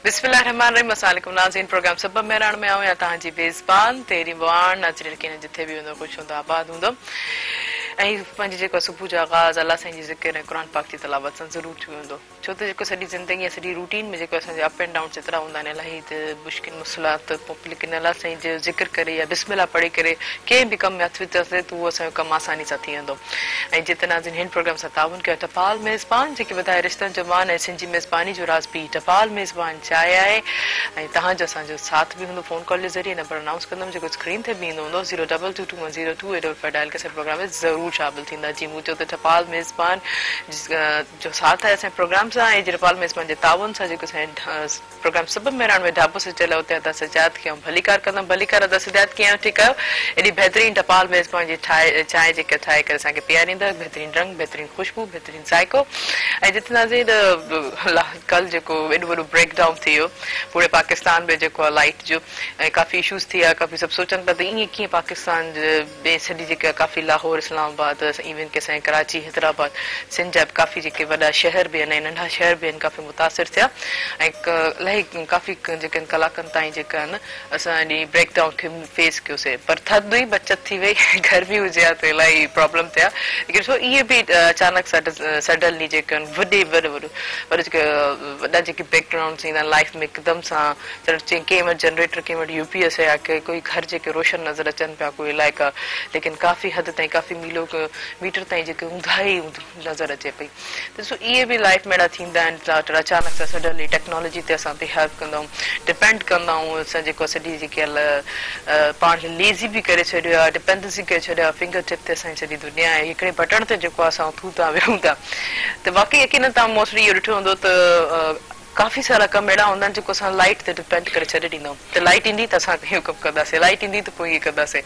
بسم الله الرحمٰن الرحيم السلام عليڪم ناظرين پروگرام سبب مهراڻ ۾ آئون آهيان توهان جي ميزبان تيري مواڻ. ناظرين يقينن جٿي به هوندو خوش هوندو آباد هوندو ۽ پنهنجي جيڪو صبح جو آغاز الله سائين جي ذڪر ۽ قرآن پاڪ جي تلاوت سان ضرور ٿيو هوندو. ڇو ته جيڪو سڄي زندگي ۽ سڄي روٽين ۾ جيڪو اسان جا اپ اينڊ ڊائونس ايترا هوندا آهن الاهي ته مشڪل مسئلات پوء ليڪن الله سائين جو ذڪر ڪري يا بسم الله پڙهي ڪري ڪنهن به ڪم ۾ هٿ وڌاسين ته اهو اسان جو ڪم آساني سان ٿي ويندو ۽ جتي ناظرين هن پروگرام سان تعاون ڪيو آهي ٽپال ميزبان جيڪي وڌائي رشتن جو مان ۽ سنڌ جي ميزباني جو راز به ٽپال ميزبان چانهه آهي ۽ توهان جو اسان جو ساٿ به هوندو فون ڪال جي ذريعي نمبر انائونس ڪندم جيڪو اسڪرين تي به ايندو هوندو zero double two two one zero two eight double five dial ڪري اسان جي پروگرام ۾ ضرور شامل ٿيندا جيئن مون چيو ته ٽپال ميزبان جو ساٿ آهي اسان جي پروگرام سان ۽ ٽپال ميزبان جي تعاون سان جيڪو اسان جي پروگرام سبب مهراڻ ۾ ڍاٻو سجيل آهي اتي ادا سجاد کي آئون ڀليڪار ڪندم ڀليڪار ادا سجاد ڪيئن آهيو ٺيڪ آهيو ايڏي بهترين ٽپال ميزبان جي ٺاهي چانهه جيڪا ٺاهي ڪري اسان کي پياريندا بهترين رنگ بهترين خوشبو بهترين ذائقو ۽ جتي ناظرين ڪل جيڪو ايڏو وڏو بريڪ ڊائون ٿي ويو پوري پاڪستان ۾ جيڪو آهي لائيٽ جو ۽ ڪافي اشوز ٿي ويا ڪافي سڀ سوچن پيا ته ائين ڪيئن پاڪستان ۾ سڄي جيڪا ڪافي لاهور اسلام آباد ايون ڪي اسان جي ڪراچي حيدرآباد سنڌ جا به ڪافي جيڪي وڏا شهر به آهن ۽ ننڍا شهر به آهن ڪافي متاثر ٿيا ۽ الاهي ڪافي جيڪي آهن ڪلاڪن تائين جيڪا آهن اسان انهي بريڪ ڊائون کي فيس ڪيوسي پر ٿڌ هئي بچت ٿي وئي گرمي هجي ها ته الاهي پرابلم ٿئي ها ليڪن ڏسو اهي به اچانڪ سڊنلي جيڪي آهن وڏي وڏو وڏو وڏو جيڪي وڏا جيڪي بريڪ ڊائونس ايندا آهن لائف ۾ هڪدم سان ڪنهن وٽ جنريٽر ڪنهن وٽ يو پي ايس يا ڪوئي گهر جيڪي روشن نظر اچن پيا ڪوئي علائقا ليڪن ڪافي حد تائين ڪافي ميلو ميٽر تائين جيڪي اونداهي ئي نظر اچي پئي ته ڏسو اهي به لائف ۾ اهڙا ٿيندا آهن اچانڪ سان سڊنلي ٽيڪنالاجي تي اسان بيهايو ڪندا آهيون ڊپينڊ ڪندا آهيون اسان جيڪو سڄي جيڪي پاڻ کي ليزي به ڪري ڇڏيو آهي ڊپينڊنسي ڪري ڇڏيو آهي فنگر ٽپ تي اسان جي سڄي دنيا آهي هڪڙي بٽڻ تي جيڪو آهي اسان اٿون ٿا ويهون ٿا ته واقعي يقينن توهان موسٽلي اهو ڏٺو هوندو ته ڪافي سارا ڪم اهڙا هوندا آهن جيڪو اسان لائيٽ تي ڊپينڊ ڪري ڇڏي ڏيندا آهيون ته لائيٽ ايندي ته اسان اهو ڪم ڪنداسين لائيٽ ايندي ته پوء ائين ڪنداسين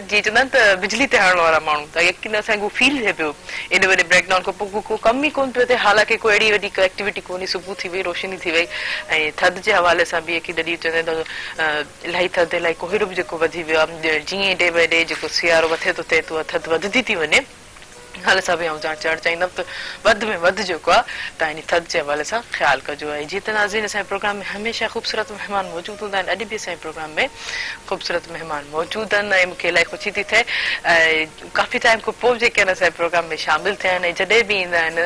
جيئن چوندا آهن ته بجلي تي هڻڻ وارا ماڻهو ته يقينن اسان کي اهو فيل ٿئي پيو ايڏي وڏي بريڪ ڊائون کان پوء ڪو ڪم ئي ڪونه پيو ٿئي حالانڪه ڪو اهڙي وڏي ڪا ايڪٽيوٽي ڪونهي صبح ٿي وئي روشني ٿي وئي ۽ ٿڌ جي حوالي سان به يقينن ڏينهن چوندا آهن ته الاهي ٿڌ الاهي ڪوهيڙو به جيڪو وڌي ويو آهي جيئن ئي ڊي بائي ڊي جيڪو سيارو وٿي ٿو ٿئي ته اها ٿڌ وڌندي ٿي وڃي. حوالي سان به آئون چوڻ چاهيندم ته وڌ ۾ وڌ جيڪو آهي توهان انهي ٿڌ جي حوالي سان خيال ڪجو ۽ جيئن ته ناظرين اسان جي پروگرام ۾ هميشه خوبصورت مهمان موجود هوندا آهن اڄ به اسان جي پروگرام ۾ خوبصورت مهمان موجود آهن ۽ مونکي الاهي خوشي ٿي ٿئي ۽ ڪافي ٽائيم کان پوء جيڪي آهن اسان جي پروگرام ۾ شامل ٿيا آهن ۽ جڏهن به ايندا آهن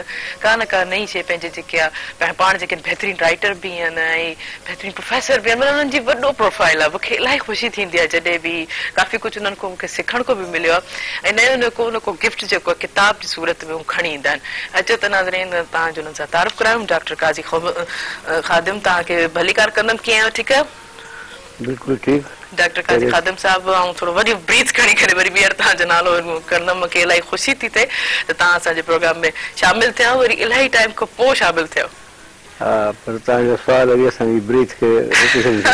ڪا نه ڪا نئين شيء پنهنجي جيڪي آهي پاڻ جيڪي بهترين رائيٽر به آهن ۽ بهترين پروفيسر به آهن مطلب انهن جي وڏو پروفائيل آهي مونکي الاهي خوشي ٿيندي آهي جڏهن به ڪافي ڪجهه انهن کان مونکي سکڻ ڪو به مليو آهي ۽ نيو نيو ڪو نه ڪو گفٽ جيڪو آهي ڪتاب جي صورت ۾ هو کڻي ايندا آهن اچو ته ناظرين توهان جو انهن سان تعارف ڪرايون ڊاڪٽر قاضي خادم توهان کي ڀليڪار ڪندم ڪيئن آهيو ٺيڪ آهيو؟ بلڪل ٺيڪ. ڊاڪٽر قاضي خادم صاحب آئون ٿورو وري بريٿ کڻي ڪري وري ٻيهر توهان جو نالو کڻندم مونکي الاهي خوشي ٿي ٿئي ته توهان اسان جي پروگرام ۾ شامل ٿيا وري الاهي ٽائيم کان پوء شامل ٿيا. ها پر توهان جو سوال وري اسان جي بريٿ کي روڪي ڇڏيندو.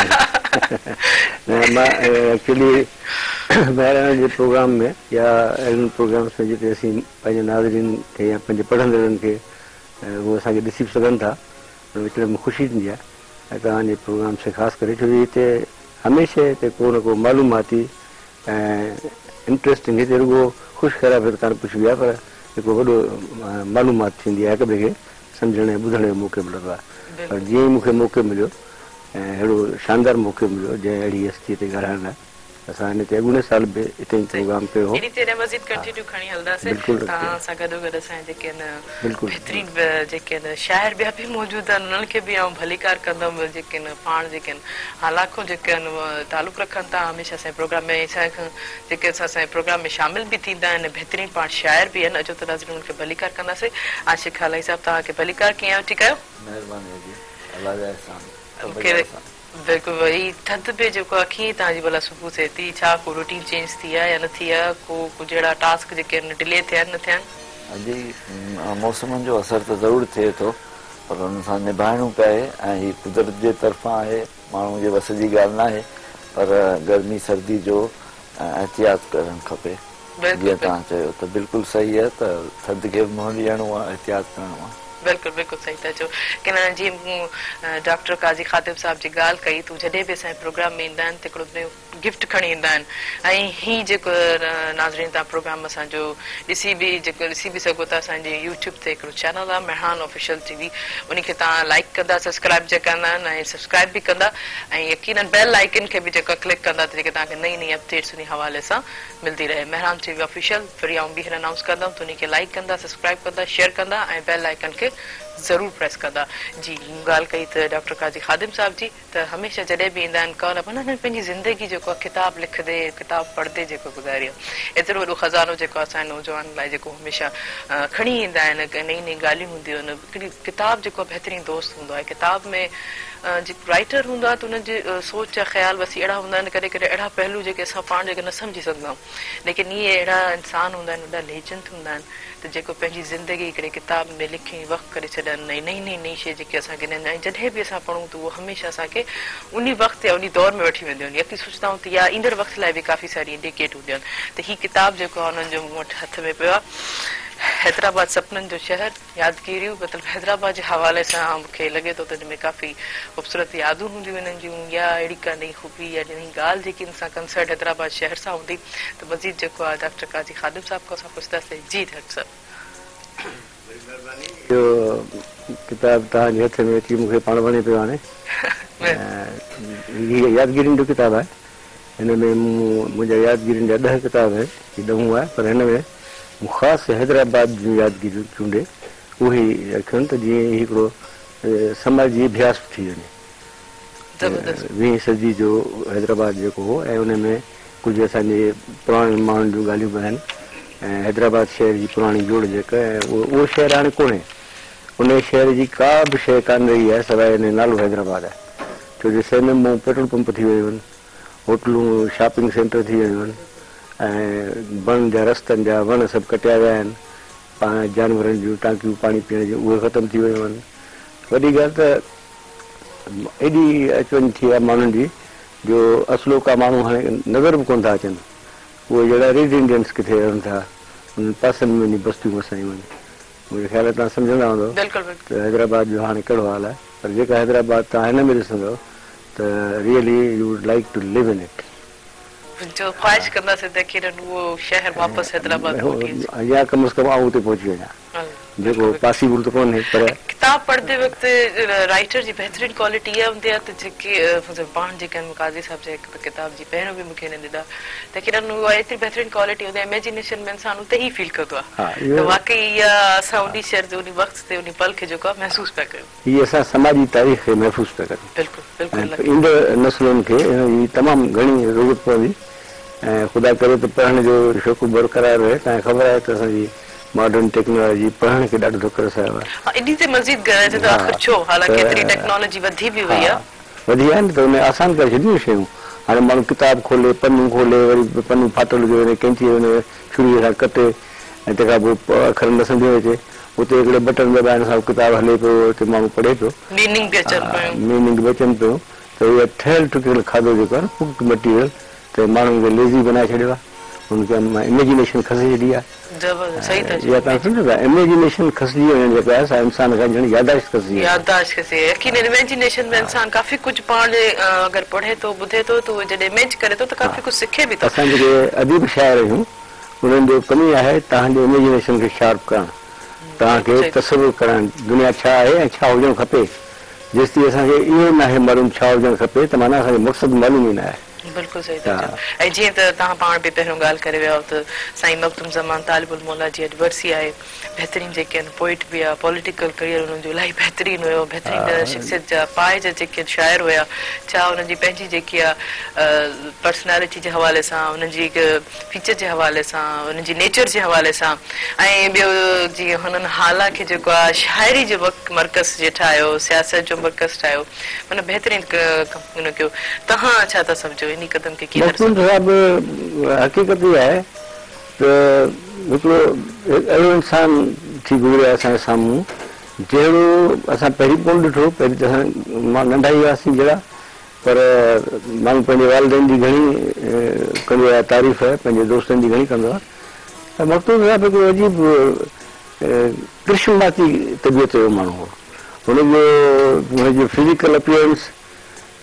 نه مان ايڪچولي مهراڻ جي پروگرام ۾ يا اهڙن پروگرامس ۾ جتي اسين پنهنجي ناظرين کي يا پنهنجي پڙهندڙن کي هو اسان کي ڏسي به سگهن ٿا ان وچ ۾ خوشي ٿيندي آهي ۽ توهان جي پروگرام کي خاص ڪري ڇو جو هتي هميشه هتي ڪو نه ڪو معلوماتي ۽ انٽريسٽنگ هتي رڳو خوش خيرآفيت ڪانه پڇبي آهي پر هڪ وڏو معلومات ٿيندي آهي هڪ ٻئي کي سمجهڻ ۽ ٻڌڻ جو موقعو ملندو آهي پر جيئن ئي مون کي موقعو مليو ۽ اهڙو شاندار موقعو مليو جنهن اهڙي هستيء تي ڳالهائڻ لاء اسان ان تي اڳوڻي سال به اتي ئي پروگرام ڪيو هو. انهي تي مزيد ڪنٽينيو کڻي هلنداسين بلڪل توهان سان گڏو گڏ اسان جا جيڪي آهن بلڪل بهترين جيڪي آهن شاعر ٻيا به موجود آهن انهن کي به آئون ڀليڪار ڪندم جيڪي آهن پاڻ جيڪي آهن هالا کان جيڪي آهن تعلق رکن ٿا هميشه اسان جي پروگرام ۾ اسان کان جيڪي اسان جي پروگرام ۾ شامل به ٿيندا آهن ۽ بهترين پاڻ شاعر به آهن اچو ته ناظرين انهن کي ڀليڪار ڪنداسين عاشق هالائي صاحب توهان کي ڀليڪار ڪيئن آهيو ٺيڪ آهيو؟ مهرباني جي الله جا احسان سڀ مونکي جا احسان. بلڪل وري ٿڌ به جيڪو آهي ڪيئن توهان جي ڀلا صبح ٿئي ٿي ڇا ڪو روٽين چينج ٿي آهي يا نه ٿي آهي ڪو ڪجهه اهڙا ٽاسڪ جيڪي آهن ڊلي ٿيا آهن نه ٿيا آهن؟ جي موسمن جو اثر ته ضرور ٿئي ٿو پر ان سان نڀائڻو پئي ۽ هي قدرت جي طرفان آهي ماڻهو جي وس جي ڳالهه ناهي پر گرمي سردي جو احتياط ڪرڻ کپي جيئن توهان چيو ته بلڪل صحيح آهي ته ٿڌ کي به منهن ڏيڻو آهي احتياط ڪرڻو آهي. بلڪل بلڪل صحيح ٿا چئو ڪن جيئن مون ڊاڪٽر قاضي خادم صاحب جي ڳالهه ڪئي ته جڏهن به اسان جي پروگرام ۾ ايندا آهن ته هڪڙو نيو گفٽ کڻي ايندا آهن ۽ هي جيڪو ناظرين توهان پروگرام اسان جو ڏسي به جيڪو ڏسي به سگهو ٿا اسان جي يوٽيوب تي هڪڙو چينل آهي مهراڻ آفيشل ٽي وي انهي کي توهان لائيڪ ڪندا سبسڪرائب جيڪا ڪندا آهن ۽ سبسڪرائب به ڪندا ۽ يقينن بيل آئيڪن کي به جيڪو ڪلڪ ڪندا ته جيڪي توهان کي نئين نئين اپڊيٽس انهي حوالي سان ملدي رهي. مهراڻ ٽي وي آفيشل وري آئون ٻيهر انائونس ڪندم ته انهي کي لائيڪ ڪندا سبسڪرائب ڪندا شيئر ڪندا ۽ بيل آئيڪن کي ضرور پريس ڪندا. جي مون ڳالهه ڪئي ته ڊاڪٽر قاضي خادم صاحب جي ته هميشه جڏهن به ايندا آهن ڪال اپ انهن پنهنجي زندگي جيڪو آهي ڪتاب لکندي ڪتاب پڙهندي جيڪو گذاري آهي ايترو وڏو خزانو جيڪو اسان جي نوجوانن لاء جيڪو هميشه کڻي ايندا آهن نئين نئين ڳالهيون هونديون آهن هڪڙي ڪتاب جيڪو آهي بهترين دوست هوندو آهي ڪتاب ۾ جيڪو رائيٽر هوندو آهي ته ان جي سوچ جا خيال وسيع اهڙا هوندا آهن ڪڏهن ڪڏهن اهڙا پهلو جيڪي اسان پاڻ جيڪي نه سمجهي سگهندا آهيون ليڪن اهي اهڙا انسان هوندا آهن وڏا ليجنڊ هوندا آهن ته جيڪو پنهنجي زندگي هڪڙي ڪتاب ۾ لکي وقف ڪري ڇڏن ۽ نئين نئين نئين شيء جيڪي اسان کي ڏين ۽ جڏهن به اسان پڙهون ته اهو هميشه اسان کي انهي وقت يا انهي دور ۾ وٺي وينديون آهن يقين سوچندا آهيون ته يا ايندڙ وقت لاء به ڪافي ساري انڊيڪيٽ هونديون آهن ته هي ڪتاب جيڪو آهي انهن جو مون وٽ هٿ ۾ پيو آهي حيدرآباد سپنن جو شهر. يادگيريون مطلب حيدرآباد جي حوالي سان مون کي لڳي ٿو ته ان ۾ ڪافي خوبصورت يادون هونديون انهن جون يا اهڙي ڪا نئين خوبي يا نئين ڳالهه جيڪي ان سان ڪنسرڊ حيدرآباد شهر سان هوندي ته مزيد جيڪو آهي ڊاڪٽر قاضي خادم صاحب کان اسان پڇنداسين جي ڊاڪٽر صاحب. وڏي مهرباني اهو ڪتاب توهان جي هٿ ۾ اچي مون کي پاڻ وڻي پيو هاڻي هي يادگيرين جو ڪتاب آهي هن ۾ مون منهنجا يادگيرين جا ڏهه ڪتاب آهن هي ڏهون آهي پر هن ۾ مون خاص حيدرآباد جون يادگيريون چونڊي اهي رکيون ته جيئن هي هڪڙو سماجي اڀياس به ٿي وڃي. ويهين صدي جو حيدرآباد جيڪو هو ۽ ان ۾ ڪجهه اسان جي پراڻن ماڻهن جون ڳالهيون به آهن ۽ حيدرآباد شهر جي پراڻي جوڙجڪ ۽ اهو شهر هاڻي ڪونهي. ان شهر جي ڪا به شيء ڪانه رهي آهي سواء ان جو نالو حيدرآباد آهي ڇو جو سينم مون پيٽرول پمپ ٿي ويون آهن. هوٽلون، شاپنگ سينٽر ٿي ويون آهن ۽ بڻ جا رستن جا وڻ سڀ ڪٽيا ويا آهن، جانورن جون ٽانڪيون پاڻي پيئڻ جون اهي ختم ٿي ويون آهن. وڏي ڳالهه ته ايڏي اچ وڃ ٿي آهي ماڻهن جي جو اصلوڪا ماڻهو هاڻي نظر به ڪونه ٿا اچن. اهي جهڙا ريڊ انڊينس ڪٿي رهن ٿا، انهن پاسن ۾ وڃي بستيون وسايون آهن. منهنجي خيال ۾ توهان سمجهندا هوندؤ ته حيدرآباد جو هاڻي ڪهڙو حال آهي پر جيڪا حيدرآباد توهان هن ۾ ڏسندؤ ته really you would like to live in it. جو خواهش ڪنداسين ته يقينن اهو شهر واپس حيدرآباد موٽي اچي. يا ڪم از ڪم آئون اتي پهچي وڃان جيڪو پاسيبل ته ڪونهي پر. ڪتاب پڙهندي وقت رائيٽر جي بهترين ڪوالٽي اها هوندي آهي ته جيڪي پاڻ جيڪي آهن قاضي صاحب جا هڪ ٻه ڪتاب جي پهريون به مون کي هن ڏنا ته يقينن اها ايتري بهترين ڪوالٽي هوندي آهي اميجينيشن ۾ انسان اتي ئي فيل ڪندو آهي ته واقعي اها اسان انهي شهر جي انهي وقت تي انهي پل کي جيڪو آهي محسوس پيا ڪيون. هي اسان سماجي تاريخ کي محفوظ پيا ڪريون بلڪل بلڪل ۽ ايندڙ نسلن کي ان جي تمام گهڻي ضرورت پوندي ۽ خدا ڪري ته پڙهڻ جو شوق برقرار رهي. توهان کي خبر آهي ته اسان جي ماڊرن ٽيڪنالاجي پڙهڻ کي ڏاڍو ڌڪ رسايو آهي. ها انهي تي مزيد ڳالهائجي ته آخر ڇو؟ حالانڪه ايتري ٽيڪنالاجي وڌي به وئي آهي. وڌي آهي نه ته ان آسان ڪري ڇڏيون نه شيون. هاڻي ماڻهو ڪتاب کولي، پنو کولي، وري پنو ڦاٽل هجي وري قينچيء ان ڇريء سان ڪٽي ۽ تنهن کان پوء اکر نه سمجهه ۾ اچي. اتي هڪڙي بٽڻ دٻائڻ سان ڪتاب هلي پيو، اتي ماڻهو پڙهي پيو. ميننگ به اچن پيون. ميننگ به اچن پيون ته اها ٺهيل ٺڪيل کاڌو جيڪو آهي نه ڪوڪڊ مٽيريل ته ماڻهن کي ليزي بنائي ڇڏيو آهي. هن کي اميجينيشن کسي ڇڏي آهي. زبردست صحيح ٿا چئو. اها توهان سمجهو ٿا اميجينيشن کسجي وڃڻ جيڪا آهي سا انسان کان ڄڻ ياداشت کسجي وڃي. ياداشت کسي يقينن اميجينيشن ۾ انسان ڪافي ڪجهه پاڻ اگر پڙهي ٿو ٻڌي ٿو ته اهو جڏهن اميج ڪري ٿو ته ڪافي ڪجهه سکي به ٿو. اسان جيڪي اديب شاعر آهيون انهن جو ڪم ئي آهي توهان جي اميجينيشن کي شارپ ڪرڻ توهان کي تصور ڪرائڻ دنيا ڇا آهي ۽ ڇا هجڻ کپي جيستائين اسان کي اهو ناهي معلوم ڇا هجڻ کپي ته معنيٰ اسان کي مقصد معلوم ئي ناهي. بلڪل صحيح ٿا چئو ۽ جيئن ته توهان پاڻ به پهريون ڳالهه ڪري ويا آهيو ته سائين مخدوم زمان طالب الموليٰ جي اڄ ورسي آهي بهترين جيڪي آهن پوئٽ به آ پوليٽيڪل ڪريئر انهن جو الاهي بهترين هيو بهترين شخصيت جا پائي جا جيڪي شاعر هيا ڇا انهن جي پنهنجي جيڪي آ پرسنالٽي جي حوالي سان انهن جي هڪ فيچر جي حوالي سان انهن جي نيچر جي حوالي سان ۽ ٻيو جيئن هنن هالا کي جيڪو آ شاعري جو مرڪز جي ٺاهيو سياست جو مرڪز ٺاهيو معنيٰ بهترين ڪم هن ڪيو. توهان ڇا ٿا سمجهو انهي قدم کي ڪيئن ٿا مخدوم ڏسو؟ صاحب حقيقت اها آهي ته هڪڙو اهڙو انسان ٿي گذريو آهي اسان جي سامهون جهڙو اسان پهرين ڪونه ڏٺو پهرين ته اسان ننڍا ئي هئاسين جهڙا پر ماڻهو پنهنجي والدين جي گهڻي ڪندو آهي تعريف پنهنجي دوستن جي گهڻي ڪندو آهي ته مخدوم صاحب هڪڙو عجيب ڪرشماتي طبيعت جو ماڻهو هو. هن جو هن جو فزيڪل اپيئرنس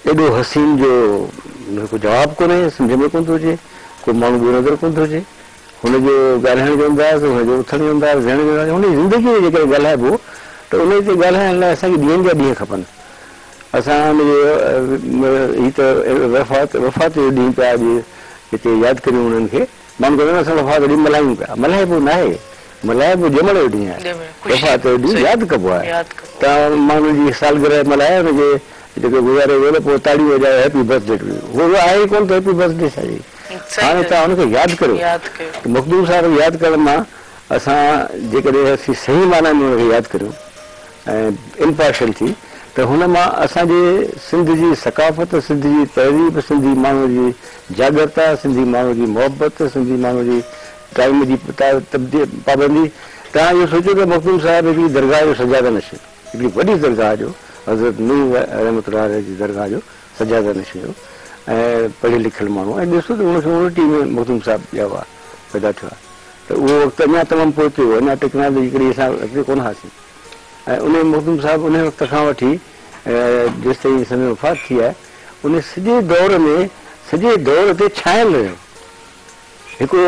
ايڏو حسين جو هن جو ڪو جواب ڪونهي، سمجهه ۾ ڪونه ٿو اچي، ڪو ماڻهو ٻيو نظر ڪونه ٿو اچي. هن جو ڳالهائڻ جو انداز، هن جو اٿڻ جو انداز، ويهڻ جو انداز، هن جي زندگيء تي جيڪڏهن ڳالهائبو ته ان تي ڳالهائڻ لاء اسان کي ڏينهن جا ڏينهن کپن. اسان ان جي هي ته وفات وفات جو ڏينهن پيا اڄ هتي ياد ڪريون انهن کي. ماڻهو چوندا آهن اسان وفات جو ڏينهن ملهايون پيا. ملهائبو ناهي. ملهائبو ڄمڻ جو ڏينهن آهي. وفات جو ڏينهن ياد ڪبو آهي. توهان ماڻهو جي سالگرهه ملهائي ان جي جيڪو گذاري ويو ته پوء تاڙيون وڄايو happy birthday to you. هو آهي ئي ڪونه ته هيپي برٿ ڊي ڇا جي. هاڻي توهان ان کي ياد ڪريو ته مخدوم صاحب کي ياد ڪرڻ مان اسان جيڪڏهن اسين صحيح معنيٰ ۾ ان کي ياد ڪريون ۽ امپارشل ٿي ته هن مان اسان جي سنڌ جي ثقافت، سنڌ جي تهذيب، سنڌي ماڻهوء جي جاڳرتا، سنڌي ماڻهوء جي محبت، سنڌي ماڻهوء جي ٽائيم جي پابندي، توهان اهو سوچيو ته مخدوم صاحب هڪڙي درگاهه جو سجاده نشين، هڪڙي وڏي درگاهه جو حضرت نوح رحمة الله عليه جي درگاهه جو سجاده نشين هو ۽ پڙهيل لکيل ماڻهو ۽ ڏسو ته اڻويهه سؤ اڻٽيهه ۾ مخدوم صاحب ڄائو آهي، پيدا ٿيو آهي ته اهو وقت اڃا تمام پوئتي هو، اڃا ٽيڪنالاجي هڪڙي اسان اڳتي ڪونه هئاسين. ۽ انهي مخدوم صاحب انهي وقت کان وٺي جيستائين سندن وفات ٿي آهي انهي سڄي دور ۾ سڄي دور تي ڇانيل رهيو. هڪڙو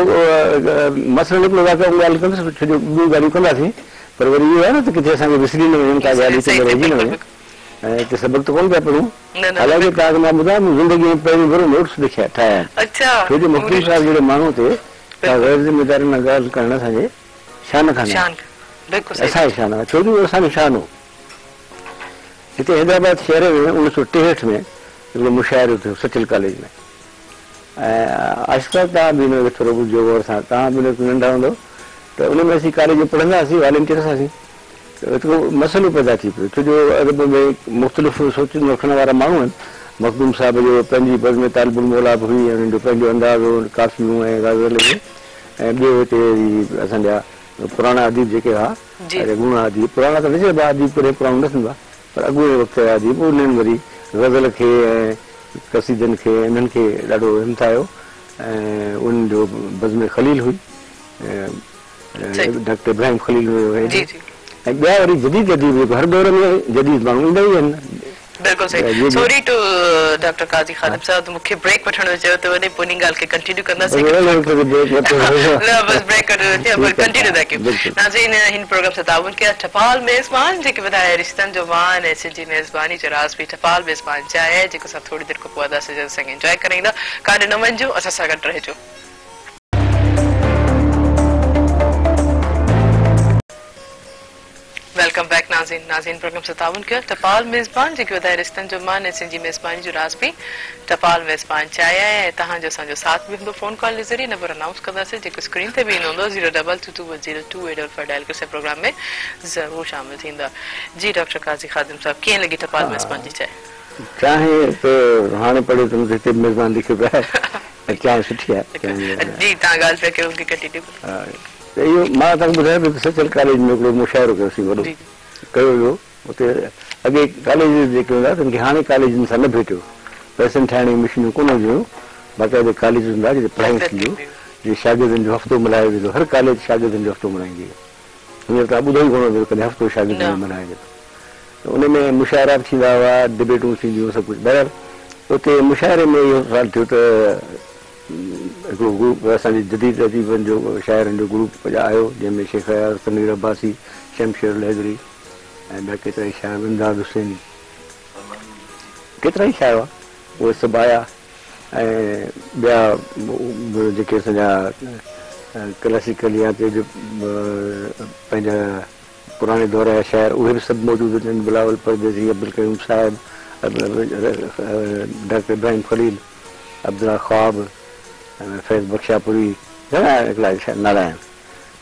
مثلاً هڪڙو واقعو آئون ڳالهه ڪندس ڇو جو ٻيون ڳالهيون ڪنداسين پر وري اهو آهي نه ته ڪٿي اسان کي وسري نه وڃن ڪا ڳالهه وچ ۾ رهجي نه وڃي ۽ هتي سبق ته ڪونه پيا پڙهون حالانڪه توهان کي مان ٻڌايان مون زندگي ۾ پهريون ڀيرو نوٽس لکيا ٺاهيا آهن ڇو جو مخدوم صاحب جهڙي ماڻهو تي ڪا غير ذميدارانه ڳالهه ڪرڻ اسان جي شان کان ناهي. اسان جي شان کان ڇو جو اهو اسان جو شان هو. هتي حيدرآباد شهر ۾ اڻويهه سؤ ٽيهٺ ۾ هڪڙو مشاعرو ٿيو سچل ڪاليج ۾ ۽ آشڪار صاحب توهان به ان کي ٿورو ٻڌجو غور سان توهان به ان وقت ننڍا هوندؤ ته ان ۾ اسين ڪاليج ۾ پڙهندا هئاسين والنٽيئرس هئاسين ته هڪڙو مسئلو پيدا ٿي پيو ڇو جو ادب ۾ مختلف سوچون رکڻ وارا ماڻهو آهن مخدوم صاحب جو پنهنجي بزم طالب الموليٰ به هئي ۽ انهن جو پنهنجو انداز هو ڪافيون ۽ غزل اهي ۽ ٻيو هتي اسان جا پراڻا اديب جيڪي هئا، اڳوڻا اديب، پراڻا ته نه چئبا، اديب ڪڏهن پراڻو نه ٿيندو آهي، پر اڳوڻي وقت جا اديب، انهن وري غزل کي ۽ قصيدن کي انهن کي ڏاڍو همٿايو ۽ انهن جو بزم خليل هئي، ڊاڪٽر ابراهيم خليل هيو ۽ ٻيا وري جديد اديب جيڪو هر دور ۾ جديد ماڻهو ايندا ئي آهن. بلڪل صحيح sorry to doctor Qazi Khadim صاحب مون کي بريڪ وٺڻ جو چيو ٿو وڃي پوء انهي ڳالهه کي ڪنٽينيو ڪنداسين نه بس بريڪ وٺڻ ٿي پر ڪنٽينيو ٿا ڪيون ناظرين هن پروگرام سان تعاون ڪيا ٽپال ميزبان جيڪي وڌايا رشتن جو مان ۽ سنڌي ميزباني جو راز به ٽپال ميزبان چانهه آهي جيڪو اسان ٿوري دير کان پوء ادا سجاد سان انجواء ڪرائيندا ڪاڏي نه وڃجو اسان سان گڏ رهجو. Welcome back ناظرين ناظرين پروگرام سان تعاون ڪيو ٽپال ميزبان جيڪي وڌائي رشتن جو مان ۽ سنڌ جي ميزباني جو راز به ٽپال ميزبان چانهه آهي ۽ توهان جو اسان جو ساٿ به هوندو فون ڪال جي ذريعي نمبر انائونس ڪنداسين جيڪو اسڪرين تي به ايندو هوندو zero double two two one zero two eight double five dial ڪري اسان پروگرام ۾ ضرور شامل ٿيندا جي ڊاڪٽر قاضي خادم صاحب ڪيئن لڳي ٽپال ميزبان جي چانهه. چانهه ته هاڻي پڙهيو اٿم ته هتي به ميزبان لکيو پيو آهي ۽ چانهه سٺي آهي. جي توهان ڳالهه پيا ڪيو ان کي ڪنٽينيو ڪيو. ته اهو مان توهان کي ٻڌايان پيو ته سچل ڪاليج ۾ هڪڙو مشاعرو ڪيوسين وڏو ڪيو ويو اتي اڳي ڪاليجز جيڪي هوندا تن کي هاڻي ڪاليجن سان نه ڀيٽيو پئسن ٺاهڻ جون مشينون ڪونه هونديون هيون باقاعده ڪاليج هوندا جتي پڙهايون ٿينديون جتي شاگردن جو هفتو ملهايو ويندو هر ڪاليج شاگردن جو هفتو ملهائيندي هئي هينئر توهان ٻڌو ئي ڪونه هوندو ته ڪڏهن هفتو شاگردن جو ملهايو ويندو ته ان ۾ مشاعرا به ٿيندا هئا ڊبيٽون ٿينديون هيون سڀ ڪجهه بهرحال اتي مشاعري ۾ اهو سوال ٿيو ته هڪڙو گروپ اسان جي جديد اديبن جو شاعرن جو گروپ آيو جنهن ۾ شيخ اياز، تنوير عباسي، شمشير الحيدري ۽ ٻيا ڪيترائي شاعر امداد حسيني ڪيترائي شاعر هئا اهي سڀ آيا ۽ ٻيا به جيڪي اسان جا ڪلاسيڪل يا چئجي پنهنجا پراڻي دور جا شاعر اهي به سڀ موجود هجن بلاول پرديسي، عبدالقيوم صاحب، ڊاڪٽر ابراهيم خليل. عبدالله خواب ۽ فيض بخشاپوري گهڻا هڪڙا نالا آهن.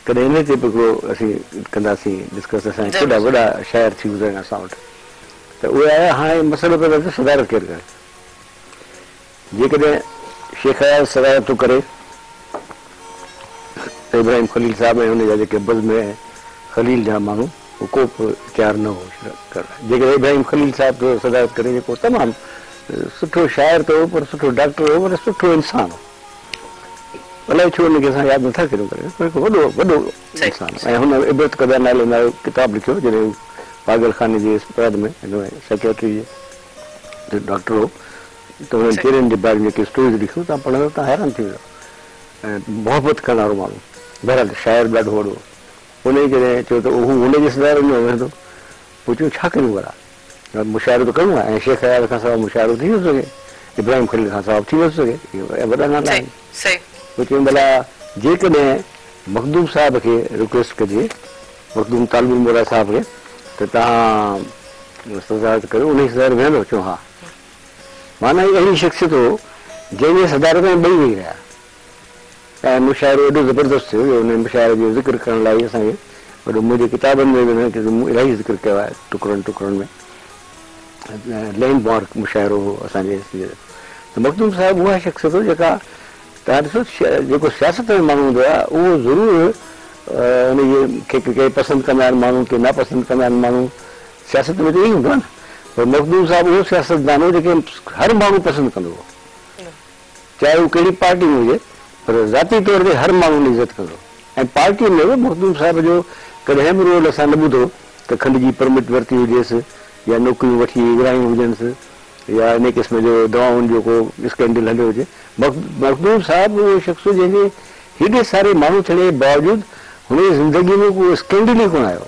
ڪڏهن انهي تي به هڪڙو اسين ڪنداسين ڊسڪس اسان جا ڪيڏا وڏا شاعر ٿي گذريا آهن اسان وٽ ته اهي آيا هاڻي مسئلو پيدا ٿيو صدارت ڪير ڪري جيڪڏهن شيخ اياز صدارت ٿو ڪري ته ابراهيم خليل صاحب ۽ ان جا جيڪي بزم خليل جا ماڻهو هو ڪو به تيار نه هو شرڪت ڪرڻ لاء. جيڪڏهن ابراهيم خليل صاحب ٿو صدارت ڪري جيڪو تمام سٺو شاعر ته هو پر سٺو ڊاڪٽر هو پر سٺو انسان هو. الائي ڇو ان کي اسان ياد نٿا ڪريون ڪڏهن پر هڪ وڏو وڏو انسان ۽ هن عبرت ڪده نالي نالو ڪتاب لکيو جڏهن هو پاڳل خاني جي اسپتال ۾ سائڪياٽري جو ڊاڪٽر هو ته هنن چرين جي باري ۾ جيڪي اسٽوريز لکيون توهان پڙهندؤ توهان حيران ٿي ويندؤ ۽ محبت ڪرڻ وارو ماڻهو بهرحال شاعر به ڏاڍو وڏو هو انهي جڏهن چيو ته هو هن جي صدارت ۾ ويهندو پوء چيو ڇا ڪريون ڀلا مشاعرو ته ڪرڻو آهي ۽ شيخ اياز کان سواء مشاعرو ٿي نٿو سگهي، ابراهيم خليل کان سواء به ٿي نٿو سگهي، اهي وڏا نالا آهن. پوء چيائين ڀلا جيڪڏهن مخدوم صاحب کي رڪويسٽ ڪجي، مخدوم طالب الموليٰ صاحب کي ته توهان صدارت ڪريو، انهيء صدارت ويهندو؟ چيو ها. معنيٰ هي اهڙي شخصيت هو جنهن جي صدارت ۾ ٻئي ويهي رهيا. ۽ مشاعرو ايڏو زبردست ٿيو جو ان مشاعري جو ذڪر ڪرڻ لاء ئي اسان کي وڏو منهنجي ڪتابن ۾ به ان کي مون الاهي ذڪر ڪيو آهي ٽڪرن ٽڪرن ۾ لينڊ مارڪ مشاعرو هو اسان جي ته مخدوم صاحب اها شخصيت هو جيڪا توهان ڏسو جيڪو سياست ۾ ماڻهو هوندو آهي اهو ضرور ان جي کي ڪي پسند ڪندا آهن ماڻهو ڪي ناپسند ڪندا آهن ماڻهو سياست ۾ ته ائين هوندو آهي نه پر مخدوم صاحب اهو سياستدان هو جيڪي هر ماڻهو پسند ڪندو هو چاهي هو ڪهڙي پارٽي ۾ هجي پر ذاتي طور تي هر ماڻهو ان جي عزت ڪندو هو ۽ پارٽيء ۾ به مخدوم صاحب جو ڪڏهن به رول اسان نه ٻڌو ته کنڊ جي پرمٽ ورتي هجيس يا نوڪريون وٺي ورهايون هجنس يا انهي قسم جو دوائن جو ڪو اسڪينڊل هليو هجي. مخدوم صاحب اهو شخص هو جنهن جي هيڏي ساري ماڻهو ٿيڻ جي باوجود هن جي زندگيء ۾ ڪو اسڪينڊل ئي ڪونه آيو.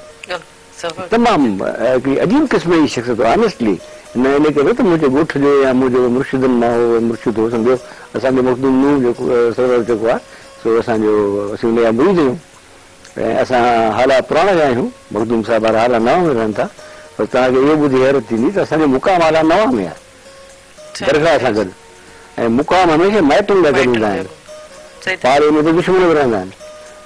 تمام هڪڙي عجيب قسم جي شخصيت هو آنيسٽلي نه ان ڪري ته منهنجي ڳوٺ جو يا منهنجو مرشدن مان هو مرشد هو سمجهو اسان جو مخدوم نوح جيڪو سرور جيڪو آهي سو اسان جو اسين ان جا مريد آهيون ۽ اسان هالا پراڻا جا آهيون مخدوم صاحب وارا هالا نوان ۾ رهن ٿا پر توهان کي اهو ٻڌي حيرت ٿيندي ته اسان جو مقام هالا نوان ۾ آهي درگاهه سان گڏ ۽ مقام هميشه مائٽن جا گڏ هوندا آهن. پاڙي ۾ ته دشمن به رهندا آهن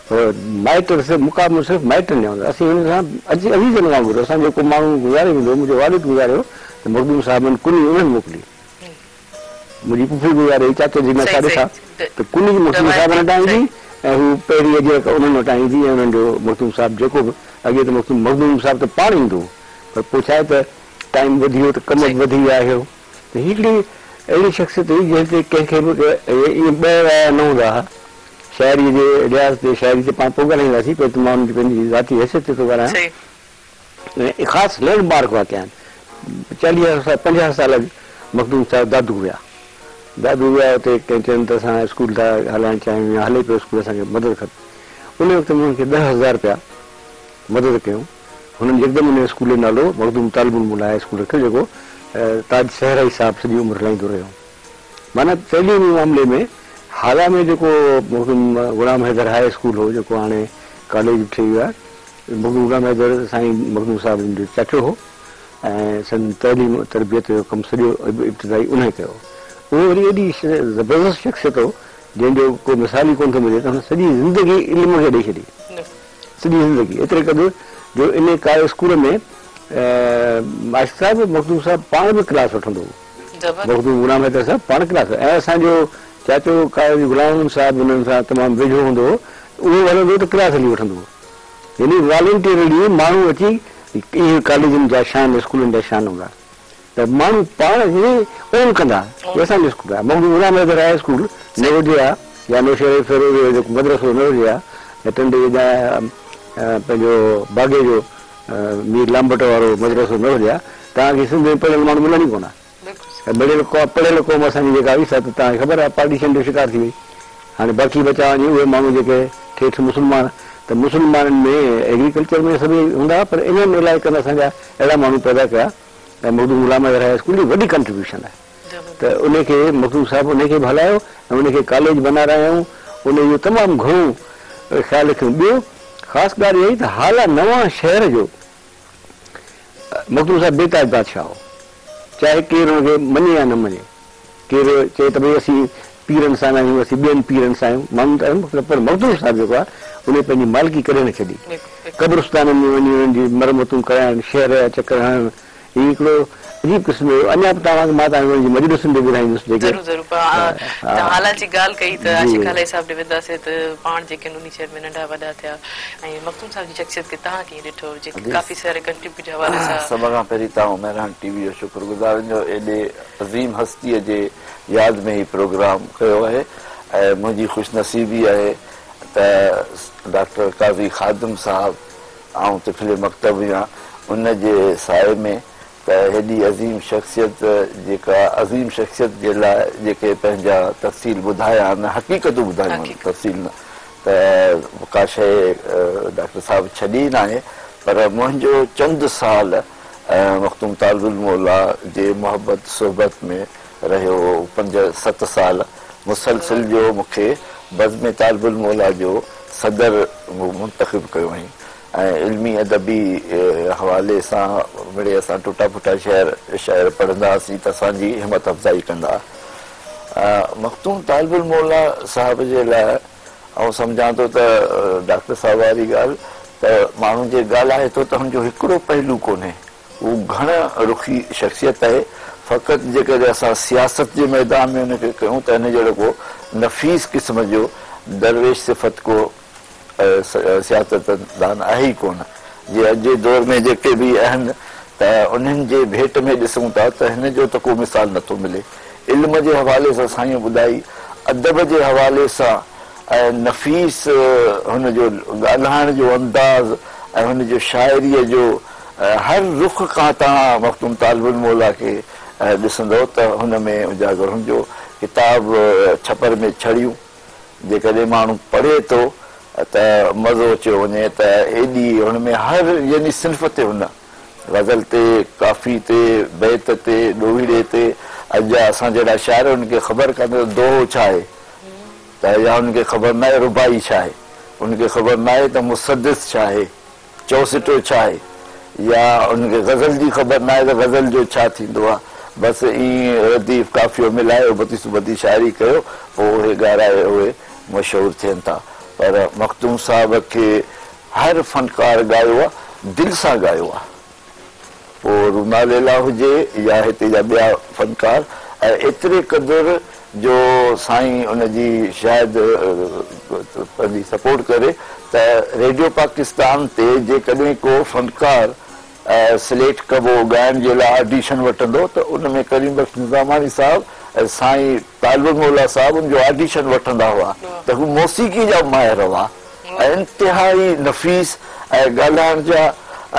پر مائٽ صرف مقام صرف مائٽن جا هوندا آهن. اسين هن سان عزيزن وانگر اسان جو ڪو ماڻهو گذاري ويندو هو منهنجو والد گذاريو ته مخدوم صاحبن ڪني انهن موڪلي. منهنجي پڦي گذاري وئي چاچو جي نشا ڏٺا ته ڪني مخدوم صاحب وٽان ايندي ۽ هو پهرين اجرڪ انهن وٽان ايندي ۽ انهن جو مخدوم صاحب جيڪو به اڳي ته مخدوم صاحب ته پاڻ ايندو هو پر پوء ڇا آهي ته ٽائيم وڌي ويو ته ڪم به وڌي ويا آهيو ته هي هڪڙي اهڙي شخصيت هئي جنهن تي ڪنهن کي به ائين ٻه رايا نه هوندا ها. شاعريء جي لحاظ تي شاعري تي پاڻ پوء ڳالهائينداسين پهرين ته مان ان جي پنهنجي ذاتي حيثيت تي ٿو ڳالهايان ۽ خاص لينڊ مارڪ واقعا آهن. چاليهه سال 50 سال اڳ مخدوم صاحب دادو ويا. دادو ويا اتي ڪنهن چين ته اسان اسڪول ٿا هلائڻ چاهيون يا هلي پيو اسڪول اسان کي مدد کپي. ان وقت مون هن کي 10,000 رپيا مدد ڪيون. هنن يڪدم ان اسڪول جو نالو مخدوم طالب الموليٰ هاء اسڪول رکيو جيڪو تاج صحرائي صاحب سڄي عمر هلائيندو رهيو. معنيٰ تعليمي معاملي ۾ هالا ۾ جيڪو مخدوم غلام حيدر هاء اسڪول هو جيڪو هاڻي ڪاليج به ٺهي ويو آهي مخدوم غلام حيدر سائين مخدوم صاحب جن جو چاچو هو ۽ سندن تعليم تربيت جو ڪم سڄو ابتدائي انهي ڪيو. اهو وري ايڏي زبردست شخصيت هو جنهن جو ڪو مثال ئي ڪونه ٿو ملي ته هن سڄي زندگي علم کي ڏئي ڇڏي. سڄي زندگي ايتري قدر جو ان ڪا اسڪول ۾ ماسٽر صاحب مخدوم صاحب پاڻ به ڪلاس وٺندو هو. مخدوم غلام حيدر صاحب پاڻ ڪلاس ۽ اسان جو چاچو قاضي غلام محمد صاحب انهن سان تمام ويجهو هوندو هو اهو هلندو هو ته ڪلاس هلي وٺندو هو يعني والنٽيرلي ماڻهو اچي اهي ڪاليجن جا شان اسڪولن جا شان هوندا ته ماڻهو پاڻ کي اون ڪندا هي اسان جو اسڪول آهي مخدوم غلام حيدر هاء اسڪول نه هجي ها يا نوشهري فيروز جو جيڪو مدرسو نه هجي ها يا ٽنڊي جا پنهنجو باگي جو مير لامبٽ وارو مدرسو نه هجي ها توهان کي سنڌ ۾ پڙهيل ماڻهو ملن ئي ڪونه ها ۽ پڙهيل قوم اسان جي جيڪا هئي سا ته توهان کي خبر آهي پارٽيشن جو شڪار ٿي وئي هاڻي باقي بچا وڃي اهي ماڻهو جيڪي ٺيٺ مسلمان ته مسلمانن ۾ ايگريڪلچر ۾ سڀئي هوندا هئا پر انهن علائقن اسان جا اهڙا ماڻهو پيدا ڪيا ۽ مخدوم غلام حيدر هاء اسڪول جي وڏي ڪنٽريبيوشن آهي ته ان کي مخدوم صاحب ان کي به هلايو ۽ ان کي ڪاليج بنارايائون ان جو تمام گهڻو خيال رکيائون ٻيو خاص ڳالهه اها هئي ته هالا نوان شهر جو مخدوم صاحب بي تاج بادشاهه هو چاهي ڪير ان کي مڃي يا نه مڃي ڪير چئي ته ڀئي اسين پيرن سان ناهيون اسين ٻين پيرن سان آهيون ماڻهو ته آهن پر مخدوم صاحب جيڪو آهي ان پنهنجي مالڪي ڪڏهن نه ڇڏي قبرستانن ۾ وڃي انهن جي مرمتون ڪرائڻ شهر جا چڪر هڻڻ هي هڪڙو عجيب قسم جو اڃا به توهان کي مان توهان کي انهن جي مجلسن جو ٻڌائيندس جيڪي ضرور ضرور پر توهان هالا جي ڳالهه ڪئي ته عاشق هالائي صاحب ڏي وينداسين ته پاڻ جيڪي انهي شهر ۾ ننڍا وڏا ٿيا ۽ مخدوم صاحب جي شخصيت کي توهان ڪيئن ڏٺو جيڪي ڪافي ساري ڪنٽريبيوٽ جي حوالي سان. سڀ کان پهرين ته آئون مهراڻ ٽي وي جو شڪر گذار آهيان جو ايڏي عظيم هستيء جي ياد ۾ هي پروگرام ڪيو آهي ۽ منهنجي خوش نصيبي آهي ته ڊاڪٽر قاضي خادم صاحب آئون طفل مڪتب هيان ان جي سائي ۾ ته هيڏي عظيم شخصيت جيڪا عظيم شخصيت جي لاء جيڪي پنهنجا تفصيل ٻڌايا آهن حقيقتون ٻڌايون آهن تفصيل نه ته ڪا شيء ڊاڪٽر صاحب ڇڏي ئي ناهي پر منهنجو چند سال مخدوم طالب الموليٰ جي محبت صحبت ۾ رهيو پنج ست سال مسلسل جو مون کي بزم طالب الموليٰ جو صدر منتخب ڪيو هئائين ۽ علمي ادبي حوالي سان مڙئي اسان ٽٽا ڦٽا شعر شاعر پڙهندا هئاسين ته اسان جي همت افزائي ڪندا ها. مخدوم طالب الموليٰ صاحب جي لاء آئون سمجهان ٿو ته ڊاڪٽر صاحب واري ڳالهه ته ماڻهو جي ڳالهائي ٿو ته هن جو هڪڙو پهلو ڪونهي هو گهڻ رخي شخصيت آهي فقط جيڪڏهن اسان سياست جي ميدان ۾ ان کي ڪيون ته هن جهڙو ڪو نفيس قسم جو درويش صفت ڪو سياستدان آهي ئي ڪونه. جي اڄ جي دور ۾ جيڪي به آهن ته انهن جي ڀيٽ ۾ ڏسون ٿا ته هن جو ته ڪو مثال نٿو ملي. علم جي حوالي سان سائين ٻڌائي، ادب جي حوالي سان ۽ نفيس هن جو ڳالهائڻ جو انداز ۽ هن جو شاعريء جو هر رخ کان توهان مخدوم طالب الموليٰ کي ڏسندؤ ته هن ۾ اجاگر هن جو ڪتاب ڇپر ۾ ڇڙيون جيڪڏهن ماڻهو پڙهي ٿو ته مزو اچيو وڃي ته ايڏي هن ۾ هر يعني صنف تي هن غزل تي، ڪافي تي، بيت تي، ڏوهيڙي تي، اڄ جا اسان جهڙا شاعر انهن کي خبر ڪانهي ته دوهو ڇا آهي ته يا انهن کي خبر ناهي رباعي ڇا آهي، انهن کي خبر ناهي ته مسدس ڇا آهي. چؤسٽو ڇا آهي؟ يا ان کي غزل جي خبر ناهي ته غزل جو ڇا ٿيندو آهي. بس ائين رديف قافيو ملايو ٻڌي سٻڌي شاعري ڪيو پوء اهي ڳارائي اهي مشهور ٿين ٿا. پر مخدوم صاحب کي هر فنڪار ڳايو آهي دل سان ڳايو آهي. پوء رونا ليليٰ هجي يا هتي جا ٻيا فنڪار ۽ ايتري قدر جو سائين ان جي شايد پنهنجي سپورٽ ڪري ته ريڊيو پاڪستان تي جيڪڏهن ڪو فنڪار سليڪٽ ڪبو ڳائڻ جي لاء آڊيشن وٺندو ته ان ۾ ڪريم بخش نظاماڻي صاحب ۽ سائين طالب الموليٰ صاحب ان جو آڊيشن وٺندا هئا ته هو موسيقي جا ماهر هئا ۽ انتهائي نفيس ۽ ڳالهائڻ جا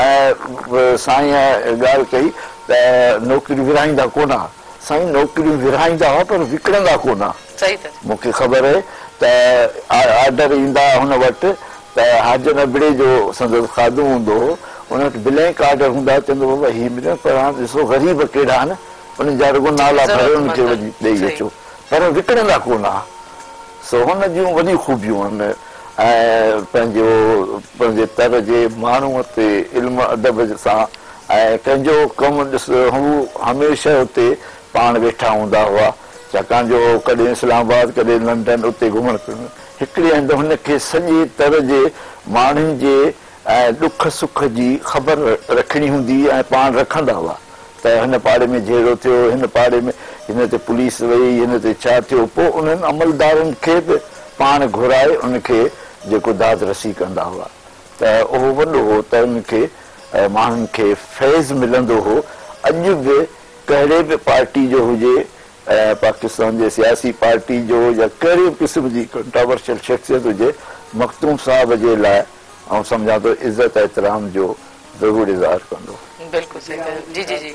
۽ سائين ڳالهه ڪئي ته نوڪريون ورهائيندا ڪونه ها سائين نوڪريون ورهائيندا هئا پر وڪڻندا ڪونه ها مون کي خبر آهي ته آرڊر ايندا هن وٽ ته حاجن ابڙي جو سندس خادم هوندو هو ان وٽ بلينڪ آرڊر هوندا هئا چوندو بابا هي مليو پر هاڻ ڏسو غريب ڪهڙا آهن انهن جا رڳو نالا ڀري انهن کي وڃي ڏئي اچو پر وڪڻندا ڪونه ها. سو هن جون وڏيون خوبيون آهن ۽ پنهنجو پنهنجي تر جي ماڻهوء تي علم ادب سان ۽ ڪنهن جو ڪم ڏس هو هميشه اتي پاڻ ويٺا هوندا هئا ڇاڪاڻ جو ڪڏهن اسلام آباد ڪڏهن لنڊن اتي گهمڻ ڦرڻ هڪڙي هنڌ هن کي سڄي تر جي ماڻهن جي ۽ ڏک سک جي خبر رکڻي هوندي هئي ۽ پاڻ رکندا هئا ته هن پاڙي ۾ جهيڙو ٿيو، هن پاڙي ۾ هن تي پوليس وئي، هن تي ڇا ٿيو، پوء انهن عملدارن کي به پاڻ گهرائي ان کي جيڪو داد رسي ڪندا هئا ته اهو وڏو هو ته ان کي ماڻهن کي فيض ملندو هو، اڄ به ڪهڙي به پارٽي جو هجي پاڪستان جي سياسي پارٽي جو يا ڪهڙي به قسم جي ڪنٽراورشل شخصيت هجي مخدوم صاحب جي لاء آئون سمجهان ٿو عزت احترام جو ضرور اظهار ڪندو. بلڪل صحيح ٿا جي جي جي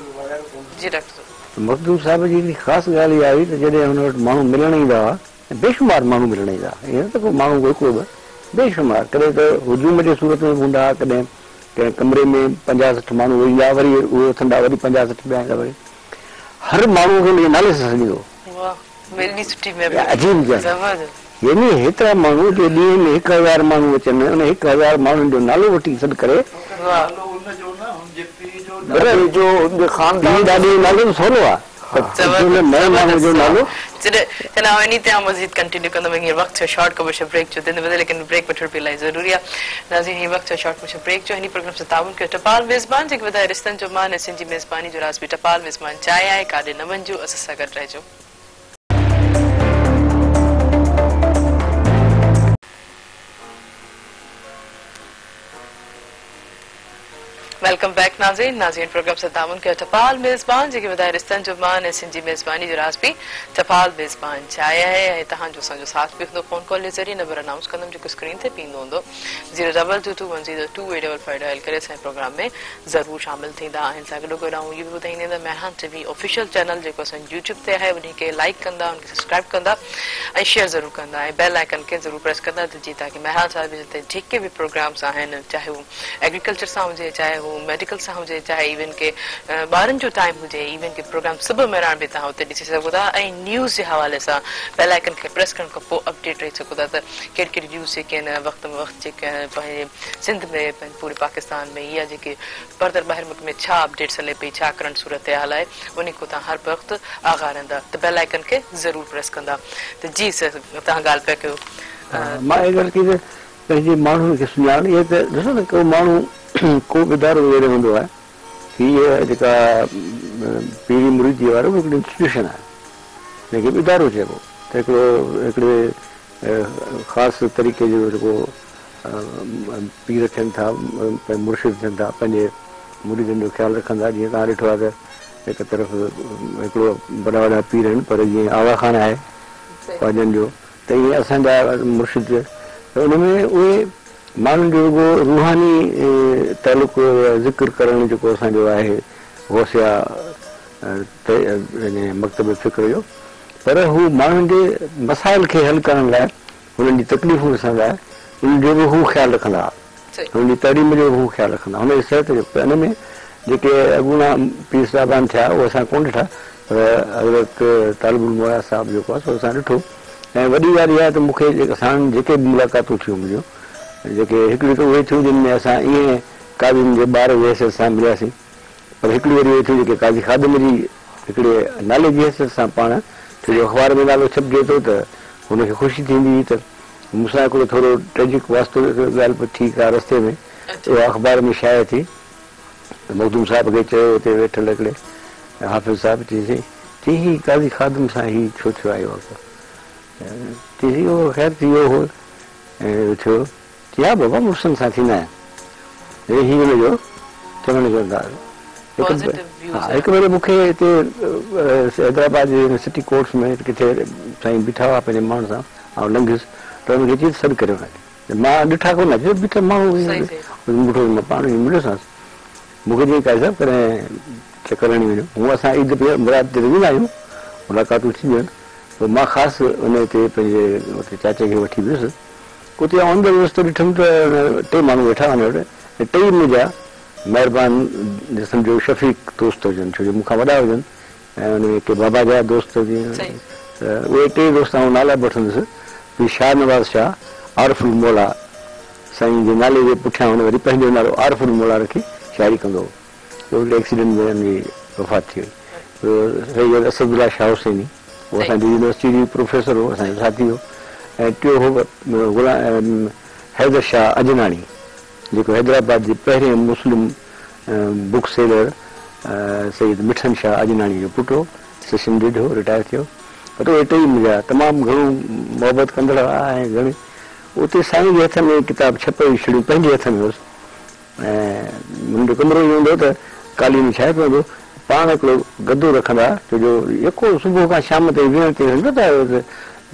جي ڊاڪٽر صاحب. مخدوم صاحب جي هڪڙي خاص ڳالهه اها هئي ته جڏهن هن وٽ ماڻهو ملڻ ايندا هئا ۽ بيشمار ماڻهو ملڻ ايندا هئا ائين نه ته ڪو ماڻهو هڪڙو ٻه بيشمار ڪڏهن ته هجوم جي صورت ۾ به هوندا هئا ڪڏهن ڪنهن ڪمري ۾ پنجاهه 60 ماڻهو ايندا وري اهي اٿندا وري 50 60 ٻيا ايندا وري هر ماڻهوء کي هن جي نالي سان سڏيندو هو. واهه ايڏي سٺي مهرباني عجيب ڳالهه زبردست. يعني هيترا ماڻهو جو ڏينهن ۾ 1000 ماڻهو اچن ان 1000 ماڻهن جو نالو وٺي سڏ ڪري. نالو ان جو نه هن جي پيء جو ڏاڏي جو هن جي خاندان پيء ڏاڏي جو نالو ته سولو آهي پر جنهن نئين ماڻهو جو نالو. جڏهن آئون انهي تي آئون مزيد ڪنٽينيو ڪندم هينئر وقت ٿيو شارٽ ڪمرشل بريڪ جو تنهن بدلي ليڪن بريڪ وٺڻ به الاهي ضروري آهي ناظرين هي وقت ٿيو شارٽ ڪمرشل بريڪ جو هني پروگرام سان تعاون ڪيو ٽپال ميزبان جيڪي وڌائي رشتن جو مان ۽ سنڌ جي ميزباني جو راز به ٽپال ميزبان چانهه آهي ڪاڏي نه وڃجو اسان سان گڏ رهجو. Welcome back ناظرين ناظرين پروگرام سان تعاون ڪيو ٽپال ميزبان جيڪي وڌائي رشتن جو مان ۽ سنڌ جي ميزباني جو راز به ٽپال ميزبان چانهه آهي ۽ توهان جو اسان جو ساٿ به هوندو فون ڪال جي ذريعي نمبر انائونس ڪندم جيڪو اسڪرين تي به ايندو هوندو zero double two two one zero two eight double five dial ڪري اسان جي پروگرام ۾ ضرور شامل ٿيندا آهن سان گڏو گڏ آئون اهو به ٻڌائيندي ته مهراڻ ٽي وي آفيشل چينل جيڪو اسان جو يوٽيوب تي آهي انهي کي لائيڪ ڪندا ان کي سبسڪرائب ڪندا ۽ شيئر ضرور ڪندا ۽ بيل آئيڪن کي ضرور پريس ڪندا ته جيئن تاڪي مهراڻ ٽيليويزن تي جيڪي به پروگرامس آهن چاهي هو ايگريڪلچر سان هجي چاهي هو ميڊيڪل سان هجي چاهي ايون ڪي ٻارن جو ٽائيم هجي ايون ڪي پروگرام صبح مهراڻ به توهان اتي ڏسي سگهو ٿا ۽ نيوز جي حوالي سان بيل آئيڪن کي پريس ڪرڻ کان پوء اپڊيٽ رهي سگهو ٿا ته ڪهڙي ڪهڙي نيوز جيڪي آهن وقت به وقت جيڪي آهن پنهنجي سنڌ ۾ پوري پاڪستان ۾ يا جيڪي پردر ٻاهر ملڪ ۾ ڇا اپڊيٽس هلي پئي ڇا ڪرنٽ صورتحال آهي انهي کان توهان هر وقت آگاهه رهندا ته بيل آئيڪن کي ضرور پريس ڪندا ته جي سر توهان ڳالهه پيا ڪيو. مان اها ڳالهه ڪئي ته پنهنجي ماڻهن کي سڃاڻ اهي ته ڏسو نه ڪو ماڻهو ڪو به ادارو جڏهن هوندو آهي هيء جيڪا پيري مريدي وارو هڪڙو انسٽيٽيوشن آهي جنهن کي به ادارو چئبو ته هڪڙو هڪڙي خاص طريقي جو جيڪو پير ٿين ٿا مرشد ٿين ٿا پنهنجي مريدن جو خيال رکن ٿا جيئن توهان ڏٺو آهي ته هڪ طرف هڪڙو وڏا وڏا پير آهن پر جيئن آغا خان آهي خواجن جو ته ائين اسان جا مرشد ته ان ۾ اهي ماڻهن جو رڳو روحاني تعلق يا ذڪر ڪرڻ جيڪو اسان جو آهي غوثيه يعني مڪتب فڪر جو پر هو ماڻهن جي مسائل کي حل ڪرڻ لاء هنن جي تڪليفون ڏسڻ لاء انهن جو به هو خيال رکندا ها. هنن جي تعليم جو به هو خيال رکندا ها. هن جي صحت جو پر ان ۾ جيڪي اڳوڻا پير صاحبان ٿيا اهي اسان ڪونه ڏٺا پر حضرت طالب الموليٰ صاحب جيڪو آهي سو اسان ڏٺو ۽ وڏي ڳالهه اها آهي ته مون کي ساڻن جيڪي به ملاقاتون ٿيون منهنجون جيڪي هڪڙيون ته اهي ٿيون جن ۾ اسان ائين قاضين جي ٻار جي حيثيت سان ملياسين پر هڪڙيون وري اهي ٿيون جيڪي قاضي خادم جي هڪڙي نالي جي حيثيت سان پاڻ ڇو جو اخبار ۾ نالو ڇپجي ٿو ته هن کي خوشي ٿيندي هئي ته مون سان هڪڙو ٿورو ٽريجڪ واسطو ڳالهه به ٿي ڪا رستي ۾ اها اخبار ۾ شايع ٿي ته مخدوم صاحب کي چيو اتي ويٺل هڪڙي حافظ صاحب چيائين سائين چيائين هي قاضي خادم سان هي ڇو ٿيو آهي واقعو چيائين سائين اهو خير ٿي ويو هو ۽ ٿيو چي ها بابا مڙسن سان ٿيندا آهن هي هي هن جو چوڻ جو انداز هڪ ها هڪ ڀيري مون کي هتي حيدرآباد جي سٽي ڪورٽس ۾ ڪٿي سائين بيٺا هئا پنهنجي ماڻهن سان آئون لنگهيس ته هن کي چيس سڏ ڪريو هن کي مان ڏٺا ڪونه چيو بيٺا ماڻهو بيٺو مان پاڻ وڃي مليوسانس مون کي چيائين قاضي صاحب ڪڏهن چڪر هڻي وڃو هونء اسان عيد مراد تي ويندا آهيون ملاقاتون ٿينديون آهن پوء مان خاص ان تي پنهنجي اتي چاچي کي وٺي ويس اتي آئون اندر ويس ته ڏٺم ته ٽي ماڻهو ويٺا هئا ان وٽ ۽ ٽئي منهنجا مهربان سمجهو شفيق دوست هجن ڇو جو مون کان وڏا هجن ۽ ان ۾ ڪي بابا جا دوست جيئن ته اهي ٽي دوست آئون نالا به وٺندس پير شاهنواز شاهه عارف الموليٰ سائين جي نالي جي پٺيان هن وري پنهنجو نالو عارف الموليٰ رکي شاعري ڪندو هو ٻيو هڪڙي ايڪسيڊنٽ ۾ ان جي وفات ٿي وئي. ٻيو سيد اسد الله شاهه حسيني هو اسان جي يونيورسٽي جو پروفيسر هو اسان جو ساٿي هو ۽ ٽيون هو غلام حيدر شاهه اجناڻي جيڪو حيدرآباد جي پهرين مسلم بڪ سيلر سيد مٺن شاهه اجناڻي جو پٽ هو سيشن جج هو رٽائر ٿيو پر اهي ٽئي منهنجا تمام گهڻو محبت ڪندڙ هئا ۽ گهڻي اتي سائين جي هٿ ۾ ڪتاب ڇپيل ڇڙيون پنهنجي هٿ ۾ هيس ۽ هن جو ڪمرو ائين هوندو هو ته قالين وڇائي پيو هوندو، پاڻ هڪڙو گدو رکندا ها، ڇو جو يڪو صبح کان شام تائين ويهڻ تي سمجهو ته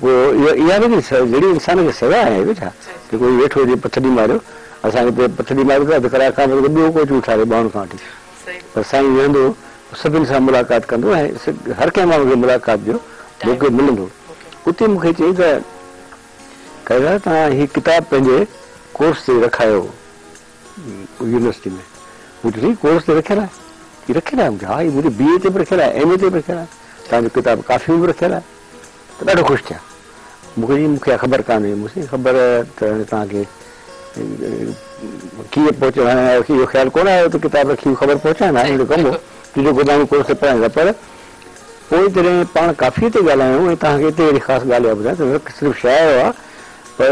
پوء اها به جهڙي انسان کي سزا آهي ويٺا جيڪو هي ويٺو هجي پٿري ماريو اسان کي پٿري ماريو ته اڌ ڪلاڪ کان پوء ٻيو ڪو اچي اٿاري ٻانهن کان وٺي پر سائين ويهندو هو سڀن سان ملاقات ڪندو ۽ هر ڪنهن ماڻهو کي ملاقات جو موقعو ملندو اتي مون کي چيائين ته قاضي توهان هي ڪتاب پنهنجي ڪورس تي رکايو يونيورسٽي ۾. مون چيو سائين ڪورس تي رکيل آهي؟ چي رکيل آهي. مون چيو ها هي منهنجو بي اي تي به رکيل آهي ايم اي تي به رکيل آهي توهان جو ڪتاب ڪافيون به رکيل آهي ته ڏاڍو خوش ٿيا. مون کي چيائين مون کي اها خبر ڪانه هئي. مون سائين خبر ته هاڻي توهان کي ڪيئن پهچي هاڻي اهو خيال ڪونه آيو ته ڪتاب رکي خبر پهچائڻ هاڻي منهنجو ڪم هو تنهنجو گدامون ڪورس تي پڙهائيندا پر پوء جڏهن پاڻ ڪافيء تي ڳالهايون ۽ توهان کي اتي وري خاص ڳالهه اها ٻڌايان ته نه صرف شاعر هئا پر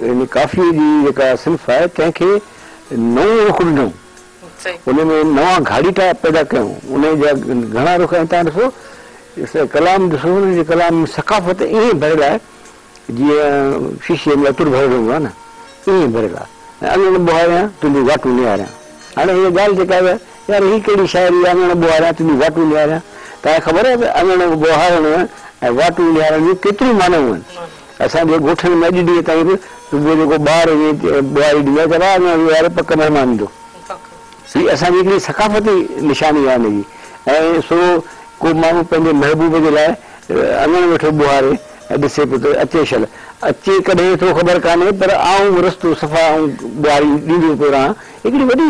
ان ڪافيء جي جيڪا صنف آهي تنهن کي نئون رخ ڏنو، ان ۾ نوان گهاڙيٽا پيدا ڪيائون، ان جا گهڻا رخ ۽ توهان ڏسو ڪلام ڏسو ان جي ڪلام ۾ ثقافت ائين ڀريل آهي جيئن شيشي ۾ عطر ڀريل هوندو آهي نه ائين ڀريل آهي ۽ اڱڻ ٻهاريان تنهنجون واٽون نهاريان. هاڻي هيء ڳالهه جيڪا آهي يار هي ڪهڙي شاعري آهي اڱڻ ٻوهاريان تنهنجون واٽون نهاريان. توهان کي خبر آهي ته اڱڻ ٻوهارڻ ۽ واٽون نهارڻ جون ڪيتريون معنائون آهن. اسان جي ڳوٺن ۾ اڄ ڏينهن تائين به صبح جو ڪو ٻار وڃي ٻوهاري ڏيندو آهي ته ڀاء اڱڻ ٻوهاري پڪ مهمان ايندو. هي اسان جي هڪڙي ثقافتي نشاني آهي ان جي ۽ سو ڪو ماڻهو پنهنجي محبوب جي لاء اڱڻ ويٺو ٻوهاري ۽ ڏسي پيو ته اچي شل اچي ڪڏهن ٿو خبر ڪانهي پر آئون رستو صفا آئون ٻوهاري ڏيندو پيو رهان هڪڙي وڏي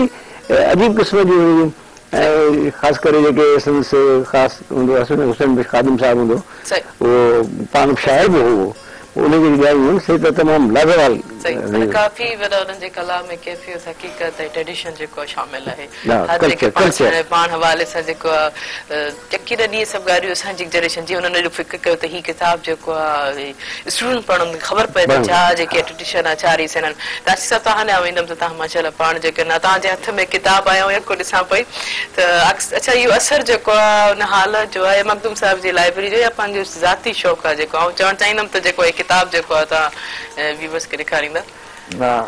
عجيب قسم جون هيون ۽ خاص ڪري جيڪي سندس خاص هوندو حسن حسين بخش خادم صاحب هوندو اهو پاڻ به شاعر به هو ان جيڪي ڳايون هيون سي ته تمام لازوال صحيح معنيٰ ڪافي وڏا انهن جي ڪلام ۾ ڪيفيت حقيقت ۽ ٽريڊيشن جيڪو آهي شامل آهي هر جيڪي پاڻ پاڻ حوالي سان جيڪو آهي يقينن اهي سڀ ڳالهيون اسان جي جنريشن جي انهن ايڏو فڪر ڪيو ته هي ڪتاب جيڪو آهي اسٽوڊنٽ پڙهن خبر پئي ته ڇا جيڪي ٽريڊيشن آهي ڇا ريسن آهن راشدي صاحب توهان ڏانهن ايندم ته توهان ماشاء الله پاڻ جيڪي نه توهان جي هٿ ۾ ڪتاب آيو يڪو ڏسان پئي ته اڇا اهو اثر جيڪو آهي ان هال جو آهي يا مخدوم صاحب جي لائبريري جو يا پنهنجو ذاتي شوق آهي جيڪو آئون چوڻ چاهيندم ته جيڪو هي ڪتاب جيڪو آهي توهان ويورز کي ڏيکاريندا. نه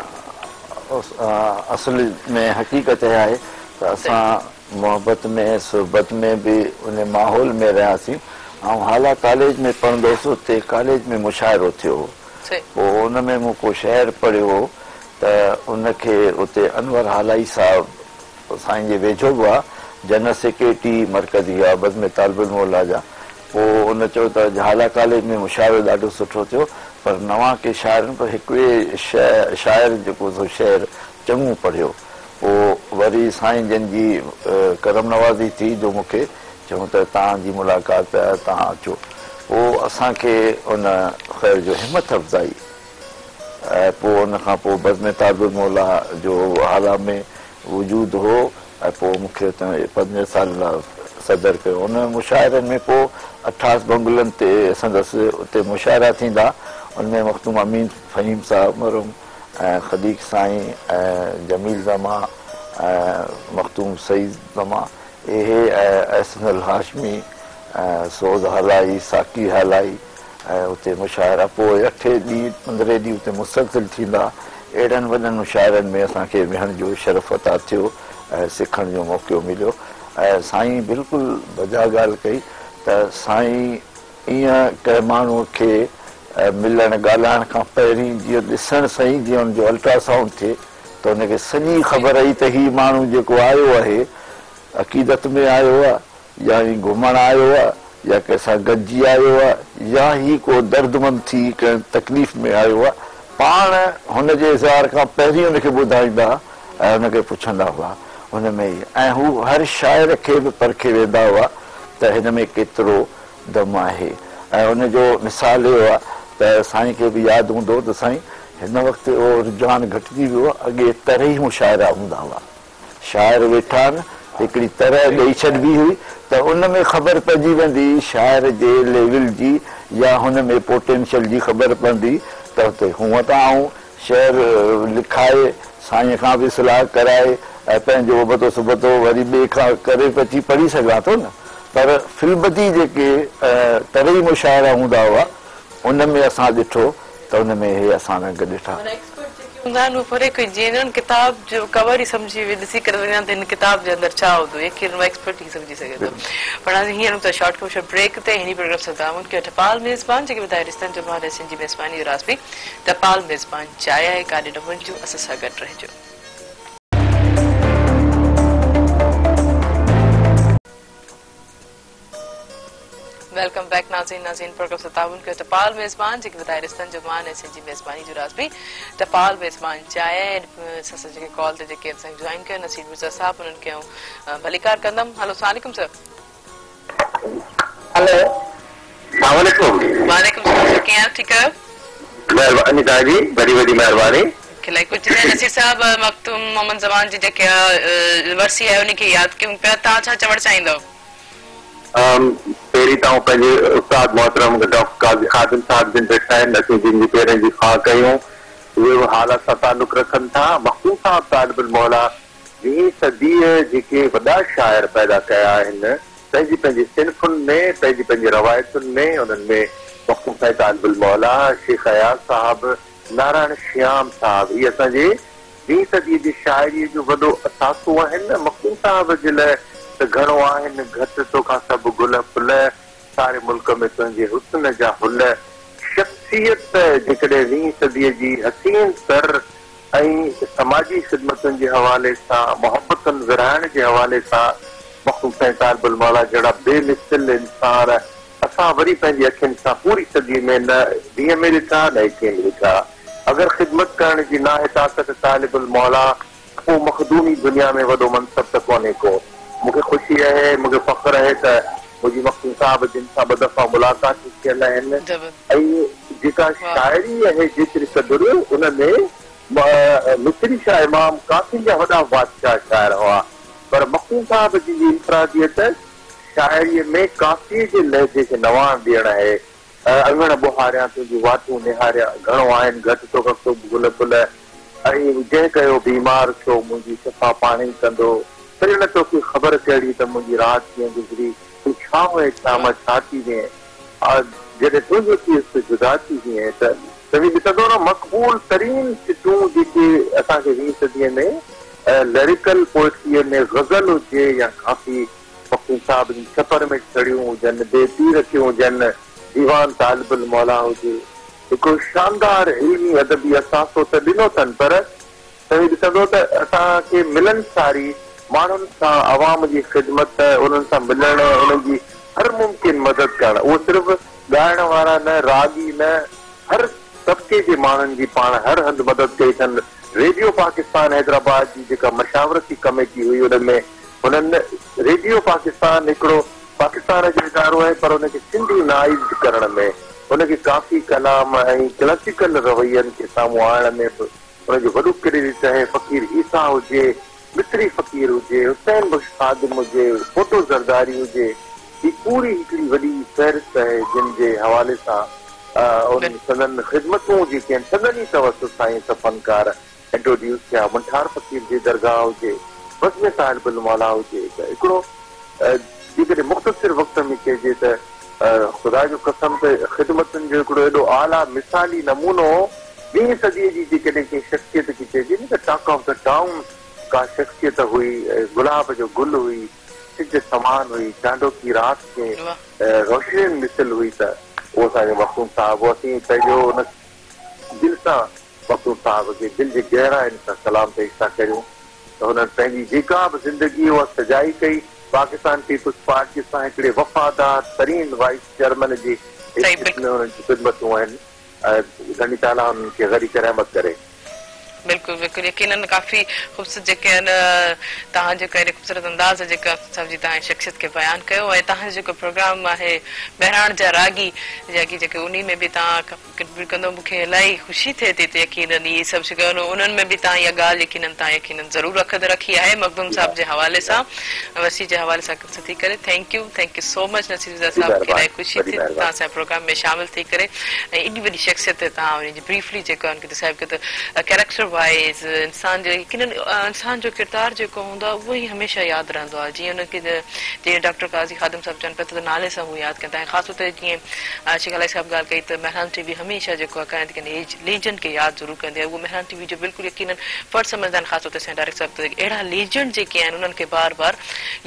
اصل ۾ حقيقت اها آهي ته اسان محبت ۾ صحبت ۾ به ان ماحول ۾ رهياسين. آئون هالا ڪاليج ۾ پڙهندو هوس اتي ڪاليج ۾ مشاعرو ٿيو هو. پوء ان ۾ مون ڪو شعر پڙهيو هو ته ان کي اتي انور هالائي صاحب سائين جي ويجهو به هئا، جنرل سيڪريٽري مرڪزي هئا بزم طالب الموليٰ جا. پوء ان چيو ته اڄ هالا ڪاليج ۾ مشاعرو ڏاڍو سٺو ٿيو پر نوان ڪي شاعر آهن پر هڪڙي شاعر جيڪو سو شعر چڱو پڙهيو. پوء وري سائين جن جي ڪرم نوازي ٿي جو مون کي چيائون ته توهان جي ملاقات آهي توهان اچو. پوء اسان کي ان خير جو همٿ افزائي ۽ پوء ان کان پوء بزم طالب الموليٰ جو هالا ۾ وجود هو ۽ پوء مون کي اتي پنج سال لاء صدر ڪيو. ان مشاعرن ۾ پوء اٺاس بنگلن تي سندس اتي مشاعرا ٿيندا. ان ۾ مخدوم امين فهيم صاحب مرحوم ۽ خليق سائين ۽ جميل زمان ۽ مخدوم سعيد زمان اهي ۽ احسن الهاشمي ۽ سوز هالائي، ساقي هالائي ۽ اتي مشاعرا پوء اٺين ڏينهن پندرهين ڏينهن اتي مسلسل ٿيندا. اهڙن وڏن مشاعرن ۾ اسان کي ويهڻ جو شرف عطا ٿيو ۽ سکڻ جو موقعو مليو ۽ سائين بلڪل بجا ڳالهه ڪئي ته سائين ايئن ڪنهن ماڻهوء کي ملڻ ڳالهائڻ کان پهرين جيئن ڏسڻ سان ئي جيئن ان جو الٽرا سائونڊ ٿئي ته ان کي سڄي خبر ئي ته هي ماڻهو جيڪو آيو آهي عقيدت ۾ آيو آهي يا هي گهمڻ آيو آ يا ڪنهن سان گڏجي آيو آ يا هي ڪو دردمند ٿي ڪنهن تڪليف ۾ آيو آ، پاڻ هن جي اظهار کان پهرين ان کي ٻڌائيندا ۽ ان کي پڇندا هئا ان ۾ ئي ۽ هو هر شاعر کي به پرکي ويندا هئا ته هن ۾ ڪيترو دم آهي ۽ ان جو مثال اهو آ ته سائين کي به ياد هوندو ته سائين هن وقت اهو رجحان گهٽجي ويو آ اڳي طرحي مشاعرا هوندا هئا. شاعر ويٺا آهن، هڪڙي طرح ڏئي ڇڏبي هئي ته ان ۾ خبر پئجي ويندي هئي شاعر جي ليول جي يا هن ۾ پوٽينشل جي خبر پوندي ته هتي هونء ته آئون شعر لکائي سائينء کان به صلاح ڪرائي ۽ پنهنجو ابتو سبتو وري ٻئي کان ڪري به اچي پڙهي سگهان ٿو نه پر في البديع جيڪي طرحي مشاعرا هوندا هئا ان ۾ اسان ڏٺو ته ان ۾ اهي اسان رنگ ڏٺا. معنيٰ ايڪسپرٽ جيڪي هوندا آهن اهي پري کان جيئن انهن ڪتاب جو ڪور ئي سمجهي وي ڏسي ڪري وڃن ته هن ڪتاب جي اندر ڇا هوندو يقينن اهو ايڪسپرٽ ئي سمجهي سگهي ٿو. پر هاڻي هينئر هلون ٿا شارٽ ڪمرشل بريڪ تي هن پروگرام سان تعاون ڪيو ٽپال ميزبان جيڪي ٻڌائي رشتن جو مان رهسين جي ميزباني جو راز به ٽپال ميزبان چاء آهي ڪاڏي نه وڃجو اسان سان گڏ رهجو. Welcome back ناظرين ناظرين پروگرام سان تعاون ڪيو ٽپال ميزبان جيڪي وڌائي رشتن جو مان ۽ سنڌ جي ميزباني جو راز به ٽپال ميزبان چاء ۽ اسان سان جيڪي ڪال تي جيڪي اسان کي جوائن ڪيو نصير مرزا صاحب انهن کي آئون ڀليڪار ڪندم هلو السلام عليڪم سر. هلو السلام عليڪم. وعليڪم السلام سر ڪيئن آهيو ٺيڪ آهيو. مهرباني توهان جي وڏي وڏي مهرباني. الائي ڪجهه نه نصير صاحب مخدوم محمد زمان جي جيڪي ورسي آهي ان کي ياد ڪيون پيا توهان ڇا چوڻ چاهيندؤ. پهرين ته آئون پنهنجي استاد محترم ڊاڪٽر قاضي خادم صاحب جن ويٺا آهن اسين جن جي پيرن جي خاڪ آهيون اهي به هالا سان تعلق رکن ٿا. مخدوم صاحب طالب الموليٰ ويهين صديء جيڪي وڏا شاعر پيدا ڪيا آهن پنهنجي پنهنجي صنفن ۾ پنهنجي پنهنجي روايتن ۾ انهن ۾ مخدوم سائين طالب الموليٰ، شيخ اياز صاحب، نارائڻ شيام صاحب هي اسان جي ويهين صديء جي شاعريء جو وڏو اثاثو آهن. مخدوم صاحب جي لاء ته گهڻو آهن گهٽ توکان سڀ گل ڦل، ساري ملڪ ۾ تنهنجي حسن جا هل. شخصيت جيڪڏهن ويهين صديء جي حسين تر ۽ سماجي خدمتن جي حوالي سان، محبتن ورهائڻ جي حوالي سان مخدوم سائين طالب الموليٰ جهڙا بي مثل انسان اسان وري پنهنجي اکين سان پوري صديء ۾ نه ويهه ۾ ڏٺا نه ايڪيهه ۾ ڏٺا. اگر خدمت ڪرڻ جي ناهي طاقت طالب الموليٰ ته پوء مخدومي دنيا ۾ وڏو منصب ته ڪونهي ڪو. مون کي خوشي اهي، مون کي فخر اهي ته منهنجي مخدوم صاحب جن سان ٻه دفعا ملاقاتون ٿيل آهن ۽ جيڪا شاعري اهي جيتري قدر ان ۾ مصري شاهه امام ڪافين جا وڏا بادشاهه شاعر هئا پر مخدوم صاحب جن جي انفراديت شاعريء ۾ ڪافيء جي لهجي کي نواڻ ڏيڻ آهي. اڱڻ ٻهاريان تنهنجون واٽون نهاريان، گهڻو آهن گهٽ توکان سڀ گل ڦل. ۽ جنهن ڪيو بيمار سو منهنجي شفا پاڻهي ڪندو. سڄڻ توکي خبر ڪهڙي ته منهنجي رات ڪيئن گذري، تون ڇا هئين ڇا مان ڇا ٿي وئين، آء جڏهن تنهنجو ٿيس ته جدا ٿي وئين ته توهين ڏسندو نه مقبول ترين سٽون جيڪي اسان کي ويهين صديء ۾ لئريڪل پوئٽريء ۾ غزل هجي يا ڪافي مخدوم صاحب جي ڇپر ۾ ڇڙيون هجن، بي پير ٿيون هجن، ديوان طالب الموليٰ هجي، هڪڙو شاندار علمي ادبي اثاثو ته ڏنو اٿن پر توهين ڏسندو ته اسان کي ملنساري ماڻهن سان عوام جي خدمت، انهن سان ملڻ، انهن جي هر ممڪن مدد ڪرڻ، اهو صرف ڳائڻ وارا نه، راڳي نه، هر طبقي جي ماڻهن جي پاڻ هر هنڌ مدد ڪئي اٿن. ريڊيو پاڪستان حيدرآباد جي جيڪا مشاورتي ڪميٽي هئي ان ۾ هنن ريڊيو پاڪستان هڪڙو پاڪستان جو ادارو آهي پر ان کي سنڌي نائيزڊ ڪرڻ ۾ ان کي ڪافي ڪلام ۽ ڪلاسيڪل روين کي سامهون آڻڻ ۾ به ان جو وڏو ڪريڊٽ آهي. فقير عيسيٰ هجي، مصري فقير هجي، حسين بخش خادم هجي، ڦوٽو زرداري هجي، هي پوري هڪڙي وڏي فهرست آهي جن جي حوالي سان ان سندن خدمتون جيڪي آهن سندن ئي توسط سان اهي سڀ فنڪار انٽروڊيوس ٿيا، منٺار فقير جي درگاهه هجي، بزم طالب الموليٰ هجي ته هڪڙو جيڪڏهن مختصر وقت ۾ چئجي ته خدا جو قسم ته خدمتن جو هڪڙو ايڏو اعليٰ مثالي نمونو ويهين صديء جي جيڪڏهن ڪنهن شخصيت کي چئجي نه ته ٽاڪ آف the town ڪا شخصيت هئي، گلاب جو گل هئي، سج سمان هئي، چانڊوڪي رات جي روشنين مثل هئي ته اهو اسان جو مخدوم صاحب هو. اسين پنهنجو ان دل سان مخدوم صاحب کي دل جي گهراين سان سلام پيش ٿا ڪريون ته هنن پنهنجي جيڪا به زندگي اها سجائي ڪئي، پاڪستان پيپلز پارٽي سان هڪڙي وفادار ترين وائيس چيئرمين جي حيثيت ۾ هنن جون خدمتون آهن ۽ ڌڻي تعاليٰ هنن کي غريق رحمت ڪري. بلڪل بلڪل يقينن ڪافي خوبصورت جيڪي آهن توهان جيڪو اهڙي خوبصورت انداز جيڪا صاحب جي توهان شخصيت کي بيان ڪيو ۽ توهان جو جيڪو پروگرام آهي مهراڻ جا راڳي جيڪي جيڪي انهي ۾ به توهان ڪنٽريبيوٽ ڪندو مون کي الاهي خوشي ٿئي ٿي ته يقينن اهي سڀ شيون انهن ۾ به توهان اها ڳالهه يقينن توهان يقينن ضرور رک رکي آهي مخدوم صاحب جي حوالي سان ورسي جي حوالي سان ٿي ڪري thank you thank you so much Naseer Mirza صاحب مون کي الاهي خوشي ٿي توهان سان پروگرام ۾ شامل ٿي ڪري ۽ ايڏي وڏي شخصيت توهان ان جي بريفلي جيڪو ان کي ڊسڪرائب ڪيو ته ڪيريڪٽر وائيز انسان جو يقينن انسان جو ڪردار جيڪو هوندو آهي اهو ئي هميشه ياد رهندو آهي جيئن ان کي جيئن ڊاڪٽر قاضي خادم صاحب چون پيا ته نالي سان هو ياد ڪن ٿا ۽ خاص طور تي جيئن شيخ الاهي صاحب ڳالهه ڪئي ته مهراڻ ٽي وي هميشه جيڪو آهي ڪنهن نه ڪنهن ليجنڊ کي ياد ضرور ڪندي آهي اهو مهراڻ ٽي وي جو بلڪل يقينن فرض سمجهندا آهن خاص طور تي اسان جا ڊائريڪٽر صاحب ته اهڙا ليجنڊ جيڪي آهن انهن کي بار بار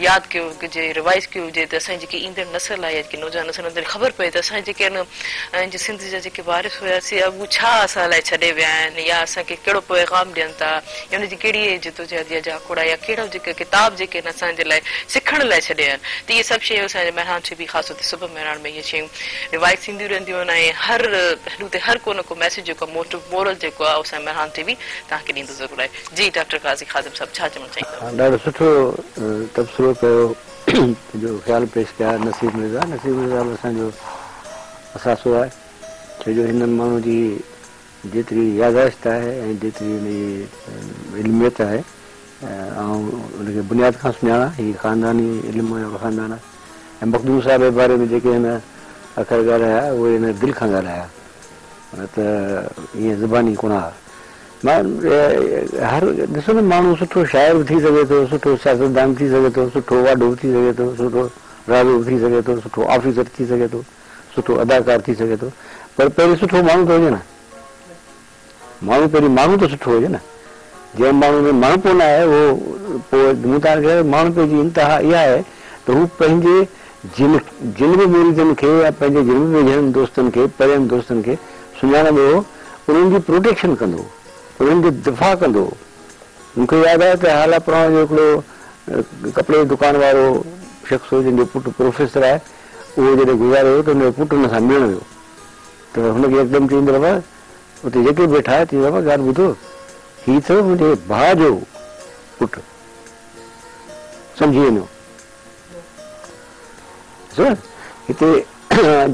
ياد ڪيو هجي ريوائز ڪيو هجي ته اسان جي جيڪي ايندڙ نسل آهي يا جيڪي نوجوان نسل انهن کي خبر پئي ته اسان جيڪي آهن سنڌ جا جيڪي وارث هيا سي اهو ڇا اسان لاء ڇڏي ويا آهن يا اسان کي ڪهڙو پيغام ڏين ٿا يا ان جي ڪهڙي جدوجهد يا جاکوڙ آهي يا ڪهڙا جيڪي ڪتاب جيڪي آهن اسان جي لاء سکڻ لاء ڇڏي ويا آهن ته اهي سڀ شيون اسان جي مهراڻ ٽي وي خاص طور تي صبح مهراڻ ۾ اهي شيون ريوائز ٿينديون رهنديون آهن ۽ هر پهلو تي هر ڪو نه ڪو ميسيج جيڪو آهي موٽو مورل جيڪو آهي اسان جو مهراڻ ٽي وي توهان کي ڏيندو ضرور آهي جي ڊاڪٽر قاضي خادم صاحب ڇا چوڻ چاهيندؤ. ڏاڍو سٺو تبصرو ڪيو پنهنجو خيال پيش ڪيا نصير مرزا نصير مرزا به اسان جو اثاثو آهي ڇو جو هنن ماڻهو جي جيتري ياداشت آهي ۽ جيتري هن جي علميت آهي آئون ان کي بنياد کان سڃاڻان هي خانداني علم وارو خاندان آهي ۽ مخدوم صاحب جي باري ۾ جيڪي هن اکر ڳالهايا اهي هن دل کان ڳالهايا نه ته ائين زباني ڪونه ها مان هر ڏسو نه ماڻهو سٺو شاعر به ٿي سگهي ٿو سٺو سياستدان ٿي سگهي ٿو سٺو واڍو به ٿي سگهي ٿو سٺو راڳو به ٿي سگهي ٿو سٺو آفيسر ٿي سگهي ٿو سٺو اداڪار ٿي سگهي ٿو پر پهرين سٺو ماڻهو ته هجي نه ماڻهو پهرين ماڻهو ته سٺو هجي نه. جنهن ماڻهو ۾ ماڻهپو نه آهي اهو پوء مون توهان کي ماڻهپي جي انتها اها آهي ته هو پنهنجي جن جن به مريدن کي يا پنهنجي جن به ويجهڙن دوستن کي پرين دوستن کي سڃاڻندو هو انهن جي پروٽيڪشن ڪندو هو انهن جو دفاع ڪندو هو. مون کي ياد آهي ته هالا پراڻو جو هڪڙو ڪپڙي جي دڪان وارو شخص هو جنهن جو پٽ پروفيسر آهي اهو جڏهن گذاري ويو ته هن جو پٽ هن سان ملڻ ويو ته هن کي يڪدم چيائين ته بابا اتي جيڪي به ويٺا چيائين بابا ڳالهه ٻڌو هي اٿو منهنجي ڀاء جو پٽ سمجهي وڃو. ڏسو هتي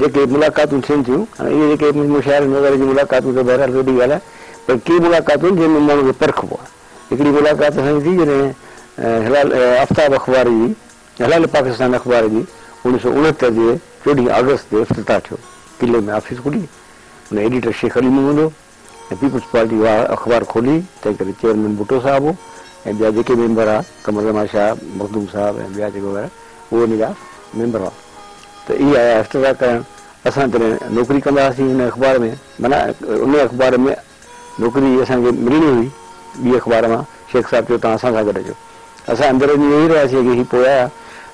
جيڪي ملاقاتون ٿين ٿيون هاڻي اهي جيڪي مشاعرن وغيره جون ملاقاتون ته بهرحال وڏي ڳالهه آهي پر ڪي ملاقاتون جنهن ۾ ماڻهو کي پرکبو آهي. هڪڙي ملاقات اسان جي ٿي جڏهن هلال آفتاب اخبار جي هلال پاڪستان اخبار جي 1969 جي 14 آگسٽ تي افتتاح ٿيو قلعي ۾ آفيس کلي ان ايڊيٽر شيخ علي محمد هو ۽ پيپلز پارٽي اها اخبار کولي تنهن ڪري چيئرمين ڀٽو صاحب هو ۽ ٻيا جيڪي ميمبر ها قمر زمان شاهه مخدوم صاحب ۽ ٻيا جيڪي وغيره اهي ان جا ميمبر هئا ته اهي آيا افتتاح ڪرڻ اسان تڏهن نوڪري ڪندا هئاسين ان اخبار ۾ معنيٰ ان اخبار ۾ نوڪري اسان کي ملڻي هئي ٻي اخبار مان شيخ صاحب چيو توهان اسان سان گڏ اچو اسان اندر وڃي ويهي رهياسين اڳي هي پوء آيا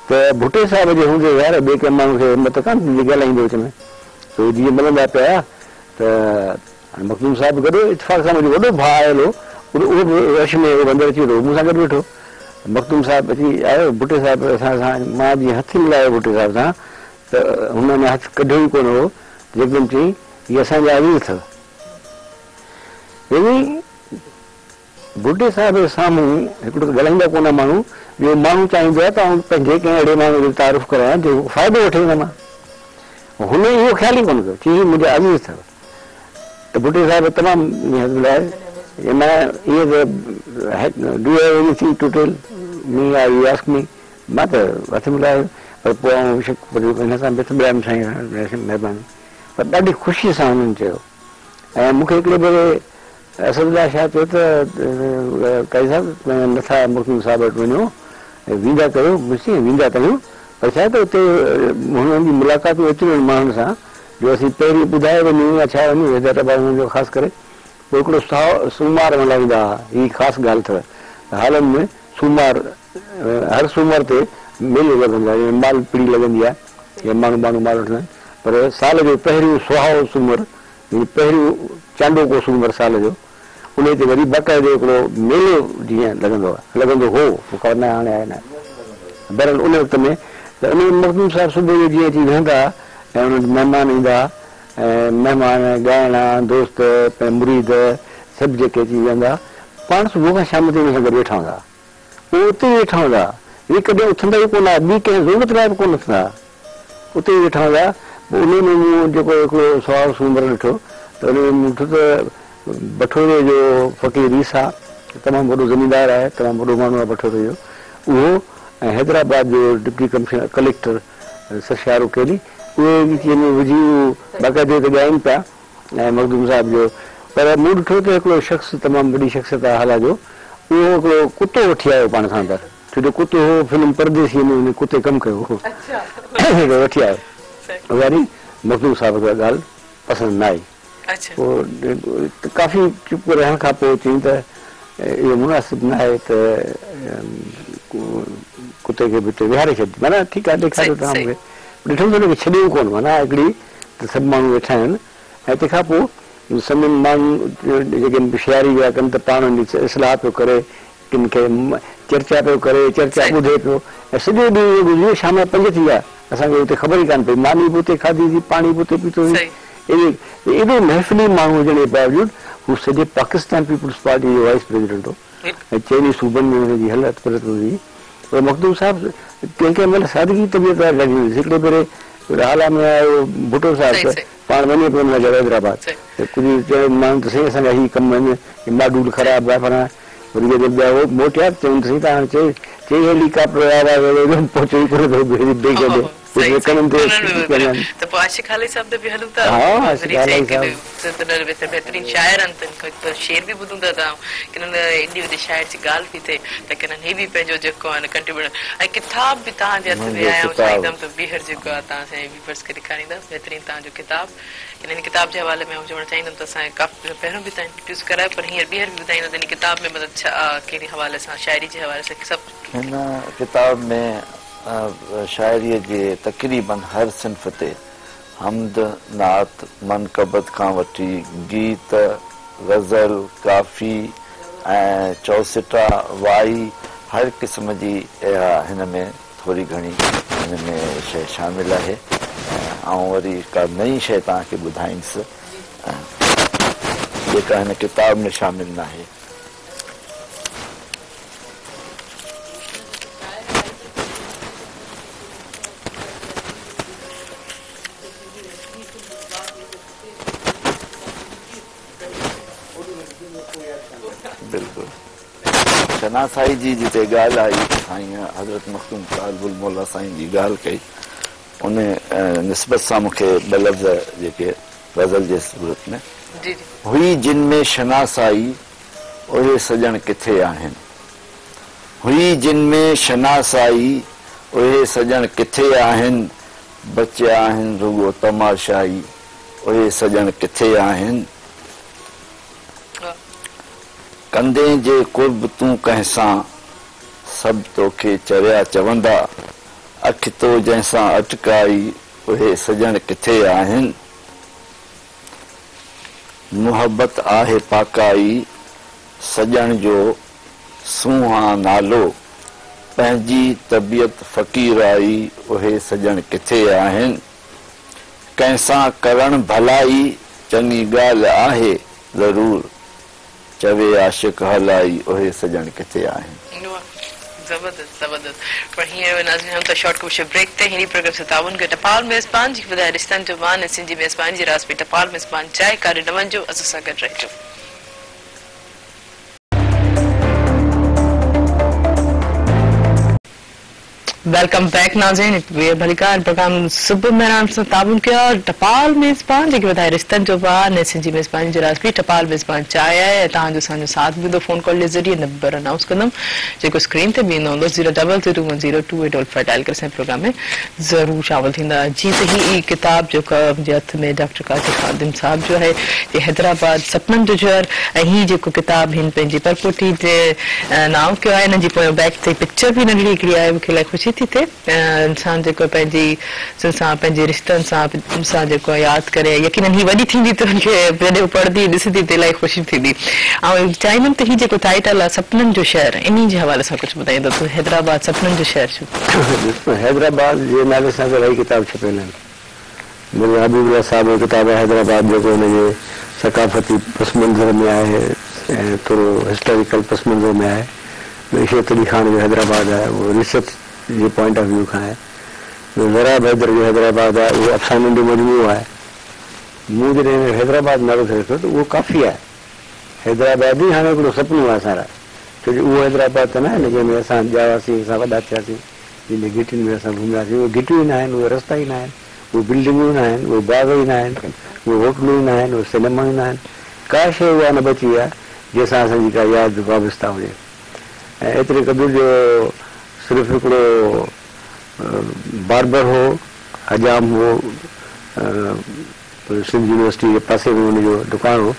ته ڀٽي صاحب جي هوندي ظاهر آهي ٻئي ڪنهن ماڻهو کي همت ڪانه ٿيندي ڳالهائيندو وچ ۾ سو جيئن ملندا پيا آيا ته هاڻي مخدوم صاحب به گڏ هو اتفاق سان منهنجو وڏو ڀاء آيل هو اهو به رش ۾ اهو به اندر اچي ويٺو هو مون سان گڏ ويٺو مخدوم صاحب اچي آيو ڀٽي صاحب اسان سان مان جيئن هٿ ملايو ڀٽي صاحب سان ته هن اڃا هٿ ڪڍيو ئي ڪونه هو ته يڪدم چيائين هي اسان جا عزيز اٿو يعني ڀٽي صاحب جي سامهون هڪڙو ته ڳالهائيندا ڪونه ماڻهو، ٻيو ماڻهو چاهيندو آهي ته آئون پنهنجي ڪنهن اهڙي ماڻهوء جو تعارف ڪرايان جيڪو فائدو وٺي ان مان. هن اهو خيال ئي ڪونه ڪيو. چيائين هي منهنجا عزيز اٿو. ته ڀٽي صاحب تمام هٿ ملايو معنيٰ ائين ته do you have anything to tell me or you ask me مان ته هٿ ملايو پر پوء آئون هن سان به هٿ ملايم سائين مهرباني پر ڏاڍي خوشيء سان هنن چيو ۽ مون کي هڪڙي ڀيري اسد الله شاهه چيو ته قاضي صاحب نه ٿا مخدوم صاحب وٽ وڃو ويندا ڪريو مون چيو ويندا ته آهيون پر ڇا آهي ته اتي هنن جي ملاقاتون ايتريون آهن ماڻهن سان جو اسين پهرين ٻڌائي وڃون يا ڇا وڃون هدايت آباد هنن جو خاص ڪري پوء هڪڙو سومار ملهائيندا هئا هي خاص ڳالهه اٿو ته هالن ۾ سومار هر سومر تي ميلو لڳندو آهي يعني مال پڙي لڳندي آهي يا ماڻهو ماڻهو مال وٺندا آهن پر سال جو پهريون سهائو سومر يعني پهريون چانڊوڪو سومر سال جو، انهيء تي وري باقاعدي هڪڙو ميلو جيئن لڳندو آهي، لڳندو هو، مون کي خبر ناهي هاڻي آهي ناهي. بهرحال ان وقت ۾ ته انهيء ۾ مخدوم صاحب صبح جو جيئن اچي ويهندا ها ۽ انهن وٽ مهمان ايندا ها ۽ مهمان، ڳائڻا، دوست، مريد سڀ جيڪي اچي ويهندا ها، پاڻ صبح کان شام تائين انهن سان گڏ ويٺا هوندا ها. اهي اتي ئي ويٺا هوندا ها. اهي ڪڏهن اٿندا ئي ڪونه ها، ٻي ڪنهن ضرورت لاء به ڪونه اٿندا ها. اتي ئي ويٺا هوندا. پوء انهيء ۾ مون جيڪو هڪڙو سهائو سومر ڏٺو ته انهيء ۾ مون ڏٺو ته بٺوري جو فقير عيسيٰ تمام وڏو زميندار آهي، تمام وڏو ماڻهو آهي بٺوري جو، اهو ۽ حيدرآباد جو ڊپٽي ڪمشنر ڪليڪٽر سر شاهه رخ ڪيلي، اهي وچ ۾ وجهي باقاعدي اتي ڳائين پيا ۽ مخدوم صاحب جو پر مون ڏٺو ته هڪڙو شخص تمام وڏي شخصيت آهي هالا جو، اهو هڪڙو ڪتو وٺي آيو پاڻ سان اندر. ڇو جو ڪتو هو فلم پرديسيء ۾ ان ڪتي ڪم ڪيو هو ته وٺي آيو. وري مخدوم صاحب کي اها ڳالهه پسند نه آئي. پوء ڪافي چپ رهڻ کان پوء چيائين ته اهو مناسب نه آهي ته ڪتي کي به هتي ويهاري ڇڏجي. معنيٰ ٺيڪ آهي ڏيکاريو توهان مون کي. ڏٺم ته هن کي ڇڏيو ڪونه معنيٰ هڪڙي ته سڀ ماڻهو ويٺا آهن ۽ تنهن کان پوء سندن ماڻهو جيڪي شياري ويا ڪن ته پاڻ وڃي اصلاح پيو ڪري ڪن کي چرچا پيو ڪري، چرچا ٻڌي پيو ۽ سڄو ڏينهن ائين گذري ويو، شام جا پنج ٿي ويا، اسان کي اتي خبر ئي ڪانه پئي، ماني به اتي کاڌيسين، پاڻي به اتي پيتوسين، ايڏو محفلي ماڻهو هجڻ جي باوجود هو سڄي پاڪستان پيپلز پارٽي جو وائيس پريزيڊنٽ هو ۽ چئني صوبن ۾ هن جي هلت ڦرت هوندي هئي پر مخدوم صاحب ڪنهن ڪنهن مهل سادگي طبيعت وارا ڏاڍي هوندي هئي، هڪڙي ڀيري هالا ۾ آيو ڀٽو صاحب ته پاڻ وڃي پيو هن سان گڏ حيدرآباد ته ڪجهه چيو ماڻهن ته سائين اسان جا هي ڪم آهن هي ماڊول خراب آهي فلاڻا وري جڏهن ٻيا هو موٽيا ته چون ته سائين توهان چئي چئي هيلي ڪاپٽر جو آواز اهڙو ايندو پهچو ئي ڪونه ٿو بيگ ڏي. اهي ڪنن تي ڪندا آهن. ته پوء عاشق هالائي صاحب تي به هلون ٿا. ها عاشق هالائي صاحب. بهترين شاعر آهن تن کان هڪ شعر به ٻڌون ٿا ته ڪنھن مهل ايڏي وڏي شاعر جي ڳالهه پئي ٿئي ته ڪنھن هي به پنهنجو جيڪو آهي نه ڪنٽريبيوٽ ۽ ڪتاب به توهان جي هٿ ۾ منهنجو آهي آئون ڪتاب. چاهيندم ته ٻيهر جيڪو آهي توهان سان ويورز کي ڏيکاريندا بهترين توهان جو ڪتاب هن ڪتاب جي حوالي ۾ آئون چوڻ چاهيندم ته اسان ڪافي پهريون به توهان انٽروڊيوس ڪرايو پر هينئر ٻيهر به ٻڌائيندا ته هن ڪتاب ۾ مطلب ڇا ڪهڙي حوالي سان شاعري جي حوالي سان سڀ. هن ڪتاب ۾ شاعريء جي تقريباً هر صنف تي حمد، نعت، منقبت کان وٺي گيت، غزل، ڪافي ۽ چؤسٽا، وائي هر قسم جي اها هن ۾ ٿوري گهڻي هن ۾ شيء شامل آهي ۽ آئون وري ڪا نئين شيء توهان کي ٻڌائيندس جيڪا هن ڪتاب ۾ شامل ناهي. بلڪل شناسائي جي جتي ڳالهه آئي سائين حضرت مخدوم طالب الموليٰ سائين جي ڳالهه ڪئي ان نسبت سان مون کي ٻه لفظ جيڪي غزل جي صورت ۾ هئي جن ۾ شناسائي اهي سڄڻ ڪٿي آهن هئي جن ۾ شناسائي اهي سڄڻ ڪٿي آهن بچيا آهن رڳو تماشائي اهي سڄڻ ڪٿي آهن. ڪندين جي قرب تون ڪنهن سان، سڀ توکي چريا چوندا. اک تو جنهن سان اٽڪائي، اهي سڄڻ ڪٿي آهن. محبت آهي پاڪائي، سڄڻ جو سونهان نالو. پنهنجي طبيعت فقيرائي، اهي سڄڻ ڪٿي آهن. ڪنهن سان ڪرڻ ڀلائي چڱي ڳالهه آهي ضرور، چوي عاشق هالائي اهي سڄڻ ڪٿي آهن. واھ زبردست زبردست پر هينئر ناظرين هلون ٿا شارٽ ڪمرشل بريڪ تي هن پروگرام سان تعاون ڪيو ٽپال ميزبان جيڪي وڌائي رشتن جو مان ۽ سنڌ جي ميزباني جي راز پي ٽپال ميزبان چانهه ڪاڏي نه وڃجو اسان سان گڏ رهجو. Welcome back ناظرين هڪ ٻيهر ڀليڪار پروگرام صبح مهراڻ سان تعاون ڪيو آهي ٽپال ميزبان جيڪي وڌائي رشتن جو مان ۽ سنڌ جي ميزباني جو راز به ٽپال ميزبان چانهه آهي ۽ توهان جو اسان جو ساٿ به هوندو فون ڪال جي ذريعي نمبر انائونس ڪندم جيڪو اسڪرين تي به ايندو هوندو zero double zero one zero two eight double five dial ڪري اسان جي پروگرام ۾ ضرور شامل ٿيندا جيئن ته هي ڪتاب جيڪو منهنجي هٿ ۾ ڊاڪٽر قاضي خادم صاحب جو آهي جي حيدرآباد سپنن جو شهر ۽ هي جيڪو ڪتاب هن پنهنجي پرپوٽي جي نانء ڪيو آهي انهن جي پويان بيڪ تي پڪچر به ننڍڙي هڪڙي آهي مونکي الاهي خوشي ٿي ٿئي انسان جيڪو پنهنجي سنڌ سان پنهنجي رشتن سان سان جيڪو ياد ڪري يقينن هي وڏي ٿيندي ته ان کي جڏهن هو پڙهندي ڏسندي ته الاهي خوشي ٿيندي آئون چاهيندم ته هي جيڪو ٽائيٽل آهي سپنن جو شهر انهي جي حوالي سان ڪجهه ٻڌائيندو ته حيدرآباد سپنن جو شهر ڇو؟ ڏس حيدرآباد جي نالي سان ته الاهي ڪتاب ڇپيل آهن مرزا حبيب الله صاحب جو ڪتاب آهي حيدرآباد جيڪو هن جي ثقافتي پس منظر ۾ آهي ۽ ٿورو هسٽاريڪل پس منظر ۾ آهي. ٻيو عشرت علي خان جو حيدرآباد آهي اهو ريسرچ جي پوائنٽ آف ويو کان آهي. ٻيو ضراب حيدر جو حيدرآباد آهي اهو افسانن جو مجموعو آهي. مون جڏهن هن حيدرآباد نالو ٿي رکيو ته اهو ڪافي آهي. حيدرآباد ئي هاڻي هڪڙو سپنو آهي اسان لاء ڇو جو اهو حيدرآباد ته ناهي نه جنهن ۾ اسان ڄاواسين اسان وڏا ٿياسين. جن جي گهٽين ۾ اسان گهمياسين، اهي گهٽيون ئي ناهن، اهي رستا ئي ناهن، اهي بلڊنگون ئي ناهن، اهي باغ ئي ناهن، اهي هوٽلون ئي ناهن، اهي سئنيمائون ئي ناهن، ڪا شيء اها نه بچي آهي، جنهن سان اسان جي ڪا ياد وابسته هجي ۽ ايتري قدر جو صرف هڪڙو باربر هو، حجام هو، سنڌ يونيورسٽيء جي پاسي ۾ ان جو دڪان هو.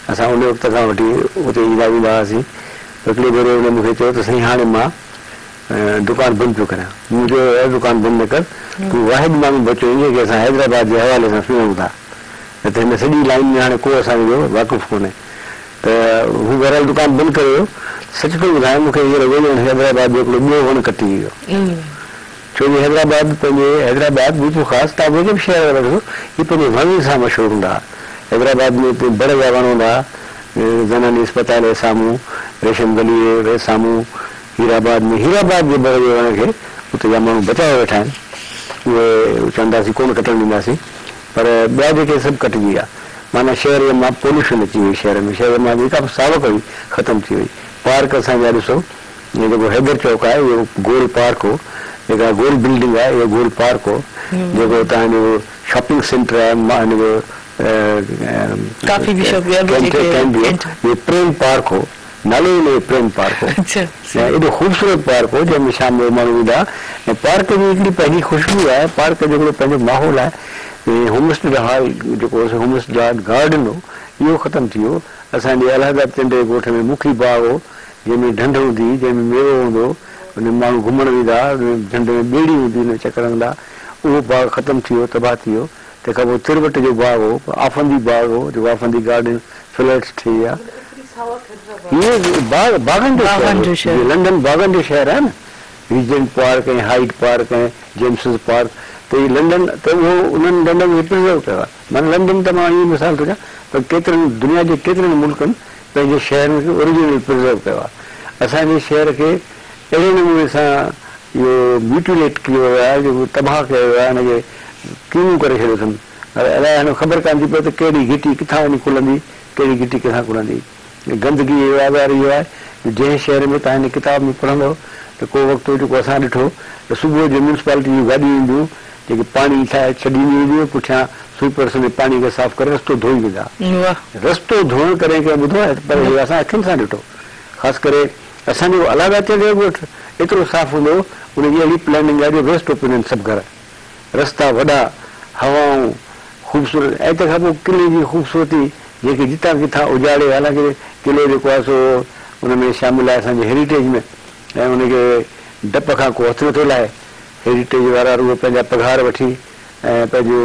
اسان ان وقت کان وٺي اتي ايندا ويندا هئاسين. هڪڙي ڀيري ان مون کي چيو ته سائين هاڻي مان دڪان بند پيو ڪريان. مون چيو يار دڪان بند نه ڪر، تون واحد ماڻهو بچيو آهين جنهن کي اسان حيدرآباد جي حوالي سان سڃاڻون ٿا. نه ته هن سڄي لائين ۾ هاڻي ڪو اسان جو واقف ڪونهي. ته هو بهرحال دڪان بند ڪري ويو. سچ ٿو ٻڌايان مون کي ائين لڳو ڄڻ حيدرآباد جو هڪڙو ٻيو وڻ ڪٽجي ويو. ڇو جو حيدرآباد پنهنجي حيدرآباد ميرپورخاص توهان جيڪي به شهر وٺو اهي پنهنجي وڻن سان مشهور هوندا ها. حيدرآباد ۾ هتي بڙ جا وڻ هوندا ها، زناني اسپتال جي سامهون، ريشم گلي جي سامهون، هيرآباد ۾ هيرآباد جي بڙ جي وڻ کي اتي جا ماڻهو بچايو ويٺا آهن. اهي چونداسين ڪونه ڪٽڻ ڏينداسين پر ٻيا جيڪي سڀ ڪٽجي ويا. معنيٰ شهر جي مان پوليوشن اچي وئي شهر ۾ شهر مان جيڪا به ساوڪ هئي ختم ٿي وئي. پارڪ اسان جا ڏسو هي جيڪو حيدر چوڪ آهي اهو گول پارڪ هو، جيڪا گول بلڊنگ آهي اهو گول پارڪ هو. جيڪو توهان جو شاپنگ سينٽر آهي هن جو ڪافي به شاپ ٻيا به جيڪي ڪينٽ جو پريم پارڪ هو، نالو ئي ان جو پريم پارڪ هو. ۽ ايڏو خوبصورت پارڪ هو جنهن ۾ شام جو ماڻهو ويندا ها ۽ پارڪ جي هڪڙي پنهنجي خوشبو آهي، پارڪ جو هڪڙو پنهنجو ماحول آهي. هومسٽيڊ هال جيڪو هو سو هومسٽيڊ گارڊن هو، اهو ختم ٿي ويو. اسان جي الهداد چنڊ جي ڳوٺ ۾ مکي باغ هو، جنهن ۾ ڍنڍ هوندي هئي، جنهن ۾ ميوو هوندو هو، ان ۾ ماڻهو گهمڻ ويندا ها، ان ۾ ڍنڍ ۾ ٻيڙي هوندي هئي، ان ۾ چڪر هڻندا ها. اهو باغ ختم ٿي ويو، تباهه ٿي ويو. تنهن کان پوء تروٽ جو باغ هو، آفندي باغ هو، جيڪو آفندي گارڊن فليٽس ٺهي ويا. هيء باغ باغن جو شهر هو، جيئن لنڊن باغن جو شهر آهي نه، Regent park ۽ Hyde Park ۽ James's park ته هي لنڊن ته اهو انهن لنڊن کي پرزرو ڪيو آهي. معنيٰ لنڊن ته مان ائين مثال ٿو ڏيان پر ڪيترن دنيا جي ڪيترن ملڪن پنهنجي شهرن کي اوريجنل پرزرو ڪيو آهي. اسان جي شهر کي اهڙي نموني سان اهو ميوٽيليٽ ڪيو ويو آهي جو تباهه ڪيو ويو آهي ان کي ڪينو ڪري ڇڏيو اٿن. الائي هاڻي خبر ڪانه ٿي پوي ته ڪهڙي گهٽي ڪٿان وڃي کلندي ڪهڙي گهٽي ڪٿان کلندي. گندگي جو آزار اهو آهي جو جنهن شهر ۾ توهان هن ڪتاب ۾ پڙهندؤ ته ڪو وقت هو جيڪو اسان ڏٺو ته صبح جو ميونسپالٽي جون گاڏيون اينديون جيڪي پاڻي ٺاهي ڇڏينديون وينديون پٺيان سوئپرس ۾ پاڻي کي صاف ڪري رستو ڌوئي ويندا. رستو ڌوئڻ ڪڏهن ڪنهن ٻڌو آهي پر هي اسان اکين سان ڏٺو. خاص ڪري اسان جو الهداد چنڊ جو ڳوٺ ايترو صاف هوندو هو ان جي اهڙي پلاننگ آهي جو ويسٽ اوپن آهن سڀ گهر. رستا وڏا، هوائون خوبصورت ۽ تنهن کان پوء قلعي جي خوبصورتي جنهن کي جتان ڪٿان اجاڙي حالانڪه قلعو جيڪو آهي سو ان ۾ شامل آهي اسان جي هيريٽيج ۾ ۽ ان کي ڊپ کان ڪو هٿ نٿو لائي. هيريٽيج وارا رڳو پنهنجا پگهار وٺي ۽ پنهنجو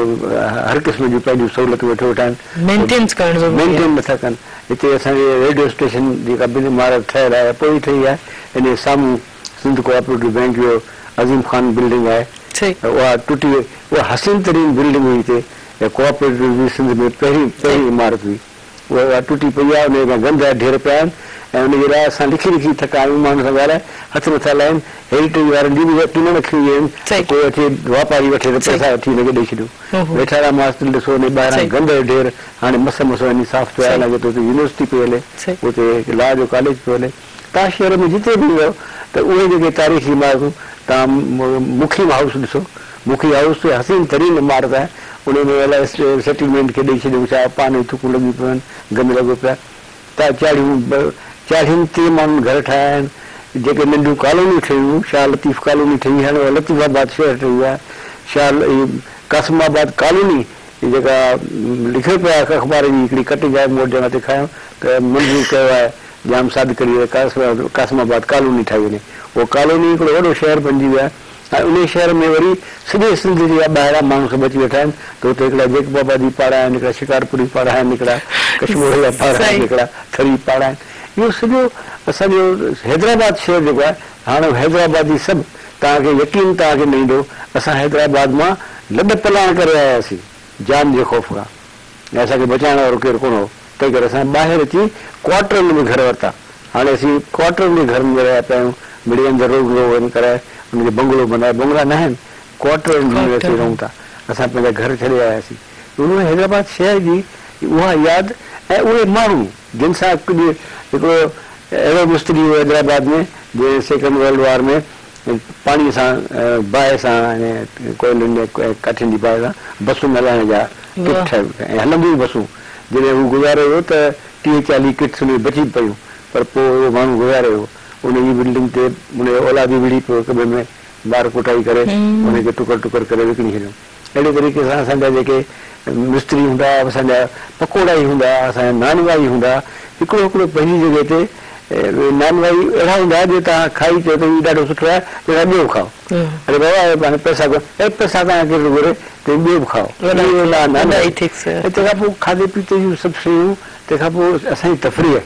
هر قسم جون پنهنجون سهولتون ويٺو ويٺا آهن. مينٽينس ڪرڻ ضروري آهي. مينٽين نٿا ڪن. هتي اسان جي ريڊيو اسٽيشن جيڪا بن عمارت ٺهيل آهي پوء ٺهي آهي ان جي سامهون سنڌ ڪوآپريٽو بئنڪ جو عظيم خان بلڊنگ آهي اها ٽٽي وئي اها حسين ترين بلڊنگ هئي هتي اها ڪوآپريٽو جي سنڌ ۾ پهرين پهرين عمارت هئي اها اها ٽٽي پئي آهي ان جي اڳيان گند جا ڍير پيا آهن ۽ ان جي لاء اسان لکي لکي ٿڪا آهيون ماڻهن سان ڳالهائي هٿ نٿا لائين هيريٽيج وارن جون به يقينن اکيون اهي آهن ته ڪو اچي واپاري وٺي ته پئسا وٺي هن کي ڏئي ڇڏيون ويٺارام هاسٽل ڏسو ان جي ٻاهران گند جو ڍير هاڻي مس مس وڃي صاف ٿيو آهي حالانڪه اتي يونيورسٽي پئي هلي اتي لا جو ڪاليج پيو هلي. توهان شهر ۾ جتي به ويندؤ ته اهي جيڪي تاريخي عمارتون توهان مکي هائوس ڏسو، مکي هائوس ته حسين ترين عمارت آهي، ان ۾ الائي سيٽلمينٽ کي ڏئي ڇڏيون ڇا پان ۽ ٿڪون لڳيون پيون آهن، گند لڳو پيو آهي. توهان چاڙهيون چاڙهين تي ماڻهن گهر ٺاهيا آهن، جيڪي ننڍيون ڪالونيون ٺهيون، شاهه لطيف ڪالوني ٺهي هاڻي اها لطيف آباد شهر ٺهي ويو آهي، شاهه قاسم آباد ڪالوني جيڪا لکيو پيو آهي اخبار جي هڪڙي ڪٽنگ آهي مون وٽ جنهن تي کايم ته منظور ڪيو آهي ڄام صادق علي قاسم آباد ڪالوني ٺاهي وڃي. اهو ڪالوني هڪڙو وڏو شهر بنجي ويو آهي ۽ انهي شهر ۾ وري سڄي سنڌ جي ٻاهران ماڻهو سڀ اچي ويٺا آهن ته اتي هڪڙا جيڪب آبادي پاڙا آهن، هڪڙا شڪارپوري پاڙا آهن، هڪڙا ڪشمور جا پاڙا آهن، هڪڙا ٿري پاڙا آهن. اهو سڄو اسان جو حيدرآباد شهر جيڪو آهي هاڻ حيدرآبادي سڀ توهان کي يقين توهان کي نه ايندو اسان حيدرآباد مان لڏ پلاڻ ڪري آياسين جان جي خوف کان. ۽ اسان کي بچائڻ وارو ڪير ڪونه هو، تنهن ڪري اسان ٻاهر اچي ڪوارٽرن ۾ گهر ورتا. هاڻي اسين ڪوارٽرن جي گهرن ۾ رهيا پيا آهيون. مڙئي اندر روڳ روغن ڪرائي ان کي بنگلو بنائي، بنگلا ناهن، ڪوارٽرن ۾ اسين رهون ٿا. اسان پنهنجا گهر ڇڏي آياسين. اهو حيدرآباد شهر جي اها ياد ۽ اهي ماڻهو جن سان ڪجهه هڪڙو اهڙو مستري هو حيدرآباد ۾ جنهن سيڪنڊ ورلڊ وار ۾ پاڻيء سان باهه سان ۽ ڪوئلن ۽ ڪاٺين جي باهه سان بسن هلائڻ جا ڪٽ ٺاهيا ۽ هلنديون هيون بسون. جڏهن هو گذاري ويو ته 30 40 ڪٽس ان ۾ بچي به پيون پر پوء اهو ماڻهو گذاري ويو. ان جي بلڊنگ تي ان جو اولاد ئي وڙهي پيو هڪ ٻئي ۾ مار ڪٽائي ڪري ان کي ٽڪر ٽڪر ڪري وڪڻي ڇڏيو. اهڙي طريقي سان اسان جا جيڪي مستري هوندا هئا، اسان جا پڪوڙائي هوندا هئا، اسان جا نانوائي هوندا هئا، هڪڙو هڪڙو پنهنجي جڳهه تي نانوائي اهڙا هوندا هئا جو توهان کائي چئو ته هي ڏاڍو سٺو آهي ته ٻيو به کائو. اڙي بابا هاڻي پئسا ڪونه، اي پئسا توهان کي ڪير ٿو گهري، تون ٻيو به کائو. اهي نانوائي. ۽ تنهن کان پوء کاڌي پيتي جون سڀ شيون، تنهن کان پوء اسان جي تفريح،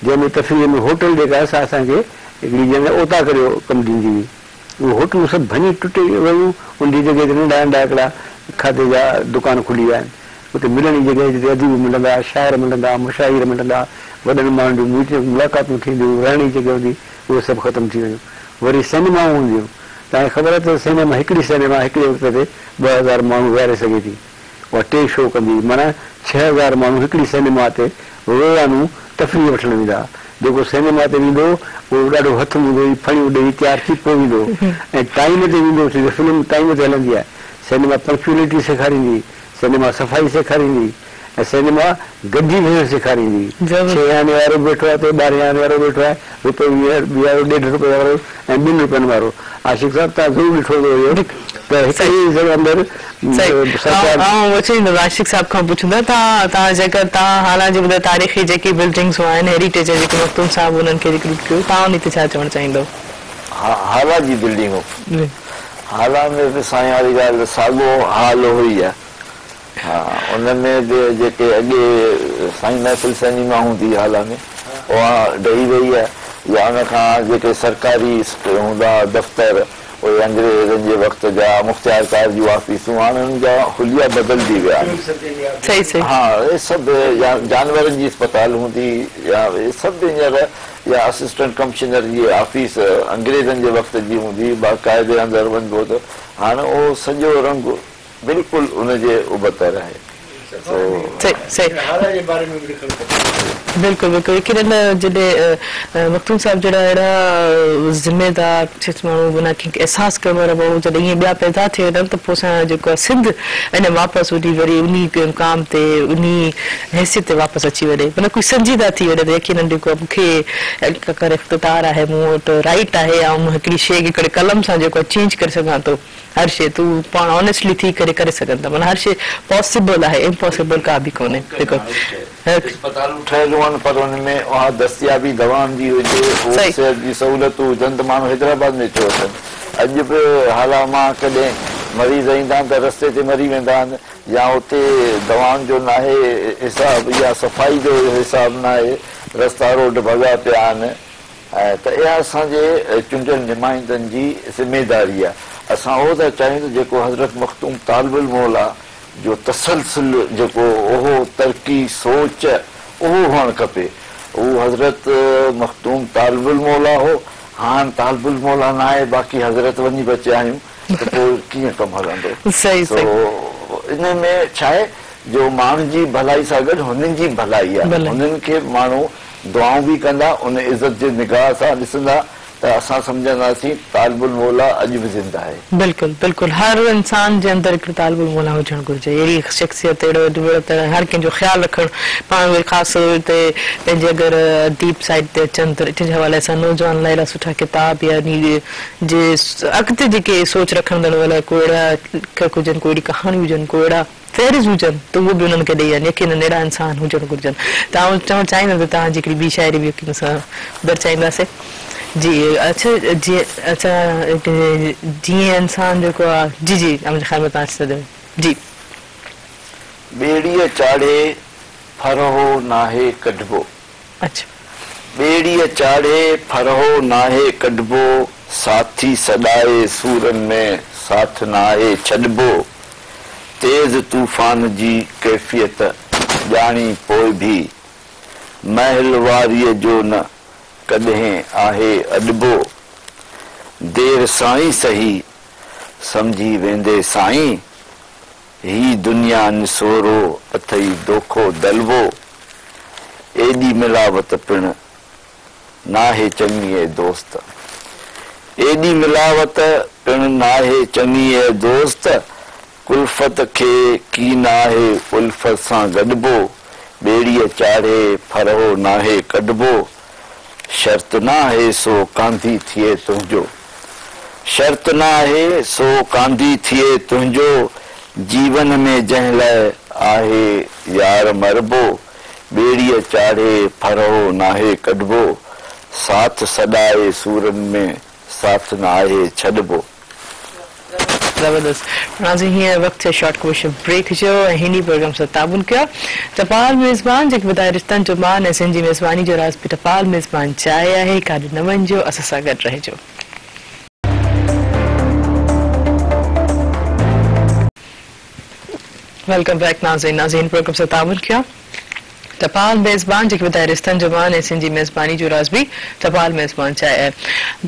جنهن ۾ تفريح ۾ هوٽل جيڪا آهي سا اسان کي هڪڙي جنهن ۾ اوطاق جو ڪم ڏيندي هئي. اهي هوٽلون سڀ ڀڃي ٽٽي ويون، ان جي جڳهه تي ننڍا ننڍا هڪڙا کاڌي جا دڪان کلي ويا آهن. اتي ملڻ جي جڳهه جتي اديب ملندا، شاعر ملندا، مشاهير ملندا، وڏن ماڻهن جون ميٽنگون ملاقاتون ٿينديون، رهڻ جي جڳهه هوندي، اهي سڀ ختم ٿي ويون. وري سئنيمائون هونديون. توهان کي خبر آهي ته سئنيما هڪڙي سئنيما هڪڙي وقت تي 2000 ماڻهو ويهاري سگهي ٿي. اها ٽي شو ڪندي هئي معنيٰ 6000 ماڻهو هڪڙي سئنيما تي روزانو تفريح وٺڻ ويندا ها. جيڪو سئنيما تي ويندو هو اهو ڏاڍو هٿ منهن ڌوئي ڦڻيون ڏيئي تيار ٿي پوء ويندو هو ۽ ٽائيم تي ويندو هو ڇو جو فلم ٽائيم تي هلندي آهي. سئنيما پنڪچوئلٽي سيکاريندي، سئنيما صفائي سيکاريندي ۽ سئنيما گڏجي ويهڻ سيکاريندي. ڇهين آني وارو به ويٺو آهي اتي، ٻارهين آني وارو به ويٺو آهي، رپئي ويهه وارو، ڏيڍ رپئي وارو ۽ ٻن رپين وارو. عاشق صاحب توهان ضرور ڏٺو هوندو اهو ته هڪ ئي اندر سرڪار. آئون اهو چوندس عاشق صاحب کان پڇندس توهان توهان جيڪر توهان هالا جي ٻڌايو تاريخي جيڪي بلڊنگسون آهن هيريٽيج جيڪي مخدوم صاحب انهن کي ريڪروٽ ڪيو توهان انهي تي ڇا چوڻ چاهيندو. هالا جي بلڊنگون هالا ۾ به سائين واري ڳالهه ساڳو حال اهو ئي آهي ها ان ۾ به جيڪي اڳي سائين محفل سئنيما هوندي هئي هالا ۾ اها ڊهي وئي آهي يا ان کان جيڪي سرڪاري هوندا دفتر اهي انگريزن جي وقت جا مختيارڪار جون آفيسون هاڻي انهن جا حليا بدلجي ويا آهن ها اهي سڀ يا جانورن جي اسپتال هوندي يا اهي سڀ هينئر يا اسسٽنٽ ڪمشنر جي آفيس انگريزن جي وقت جي هوندي هئي باقاعدي اندر وڃبو ته هاڻي اهو سڄو رنگ بلڪل ان جي ابتر آهي سو. هالا جي باري ۾ به لکڻ کپي. بلڪل بلڪل يقينن جڏهن مخدوم صاحب جهڙا اهڙا ذميدار ماڻهو بنا ڪنهن کي احساس ڪرڻ وارا ماڻهو جڏهن ائين ٻيا پيدا ٿي وڃن ته پوء اسان جو جيڪو آهي سنڌ ان واپس انهي وري انهي مقام تي انهي حيثيت تي واپس اچي وڃي معنيٰ ڪوئي سنجيده ٿي وڃي ته يقينن جيڪو آهي مون کي اگر اقتدار آهي مون وٽ رائيٽ آهي آئون هڪڙي شيء کي هڪڙي قلم سان جيڪو آهي چينج ڪري سگهان ٿو هر شيء تون پاڻ آنيسٽلي ٿي ڪري ڪري سگهن ٿا معنيٰ هر شيء پاسيبل آهي امپاسيبل ڪا به ڪونهي جيڪو اسپتالون ٺهيل هئن پر ان ۾ اها دستيابي دوائن جي هجي اهو صحت جي سهولتون هجن ته ماڻهو حيدرآباد ۾ ڇو اچن اڄ به هالا مان ڪڏهن مريض ايندا آهن ته رستي تي مري ويندا آهن يا اتي دوائن جو ناهي حساب يا صفائي جو حساب ناهي، رستا روڊ ڀڳا پيا آهن ته اها اسان جي چونڊيل نمائندن جي ذميداري آهي. اسان اهو ٿا چاهيون ته جيڪو حضرت مخدوم طالب الموليٰ جو تسلسل جيڪو اهو ترقي سوچ اهو هئڻ کپي. هو حضرت مخدوم طالب الموليٰ هو، هاڻ طالب الموليٰ ناهي باقي حضرت وڃي بچيا آهيون. ته پوء ڪيئن ڪم هلندو؟ سو ان ۾ ڇاهي جو ماڻهن جي ڀلائي سان گڏ هنن جي ڀلائي آهي. هنن کي ماڻهو دعائون به ڪندا، ان عزت جي نگاهه سان ڏسندا ته اسان سمجهنداسين طالب الموليٰ اڄ به زنده آهي. بلڪل بلڪل هر انسان جي اندر هڪڙو طالب الموليٰ هجڻ گهرجي اهڙي شخصيت اهڙو هر ڪنهن جو خيال رکڻ پاڻ وري خاص طور تي پنهنجي اگر اديب سائيڊ تي اچن ته ان جي حوالي سان نوجوان لاء اهڙا سٺا ڪتاب يا جي اڳتي جيڪي سوچ رکندڙ لاء ڪو اهڙا ليکڪ هجن، ڪو اهڙي ڪهاڻيون هجن، ڪو اهڙا فهرست هجن ته اهو به انهن کي ڏئي وڃن. يقينن اهڙا انسان هجڻ گهرجن. ته آئون چوڻ چاهيندس ته توهان جي هڪڙي ٻي شاعري به يقين سان ٻڌڻ چاهينداسين. جي اڇا جي اڇا جيئن انسان جيڪو آ جي جي منهنجي خيال ۾ توهان سڏ جي. ٻيڙيء چاڙهي ڦرهو ناهي ڪڍبو. اڇا. ٻيڙيء چاڙهي ڦرهو ناهي ڪڍبو، ساٿي سڏائي سورن ۾ ساٿ ناهي ڇڏبو، تيز طوفان جي ڪيفيت ڄاڻي پوء ڀي، محل واريء جو نه ڪڏهن آهي اڏبو، دير سان ئي سهي سمجهي ويندي سائين، هي دنيا نسورو اٿئي دوکو دلبو، ايڏي ملاوت پڻ ناهي چڱي اي دوست. ايڏي ملاوت پڻ ناهي چڱي اي دوست، ڪلفت کي ڪي ناهي الفت سان گڏبو، ٻيڙيء چاڙهي ڦرهو ناهي ڪڍبو، شرط ناهي سو ڪانڌي ٿئي تنهنجو. شرط ناهي سو ڪانڌي ٿئي تنهنجو، جيون ۾ جنهن لئه آهي يار مربو، ٻيڙيء چاڙهي ڦرهو ناهي ڪڍبو، ساٿ سڏائي سورن ۾ ساٿ ناهي ڇڏبو. زبردست ناظرين هينئر وقت ٿيو شارٽ ڪمرشل بريڪ جو ۽ هن ئي پروگرام سان تعاون ڪيو ٽپال ميزبان جيڪي ٻڌائي رشتن جو مان ۽ سنڌ جي ميزباني جو راز به ٽپال ميزبان چاء آهي ڪاڏي نه وڃجو اسان سان گڏ رهجو. Welcome back ناظرين ناظرين پروگرام سان تعاون ڪيو ٽپال ميزبان جيڪي ٻڌائي رشتن جو مان ۽ سنڌ جي ميزباني جو راز به ٽپال ميزبان چاء آهي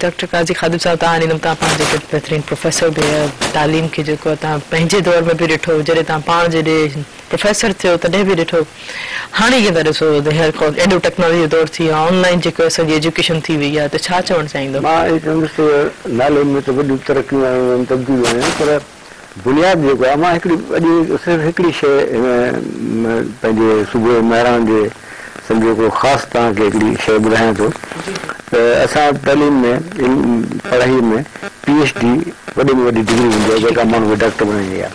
ڊاڪٽر قاضي خادم صاحب توهان ڏيندم توهان پاڻ جيڪي بهترين پروفيسر به آهيو تعليم کي جيڪو آهي توهان پنهنجي دور ۾ به ڏٺو جڏهن توهان پاڻ جڏهن پروفيسر ٿيو تڏهن به ڏٺو هاڻي ڪيئن ٿا ڏسو هينئر ايڏو ٽيڪنالاجي جو دور ٿي ويو آهي آن لائين جيڪو اسان جي ايجوڪيشن ٿي وئي آهي ته ڇا چوڻ چاهيندو. مان اهو چوندس ته نالي ۾ ته وڏيون ترقيون آيون آهن تبديليون آيون آهن پر بنياد جيڪو آهي، مان هڪڙي اڄ صرف هڪڙي شيء هن پنهنجي صبح مهراڻ جي سمجهو هڪڙو خاص توهان کي هڪڙي شيء ٻڌايان ٿو ته اسان تعليم ۾ علم پڙهائي ۾ پي ايڇ ڊي وڏي ۾ وڏي ڊگري هوندي آهي جيڪا ماڻهو کي ڊاڪٽر بڻائيندي آهي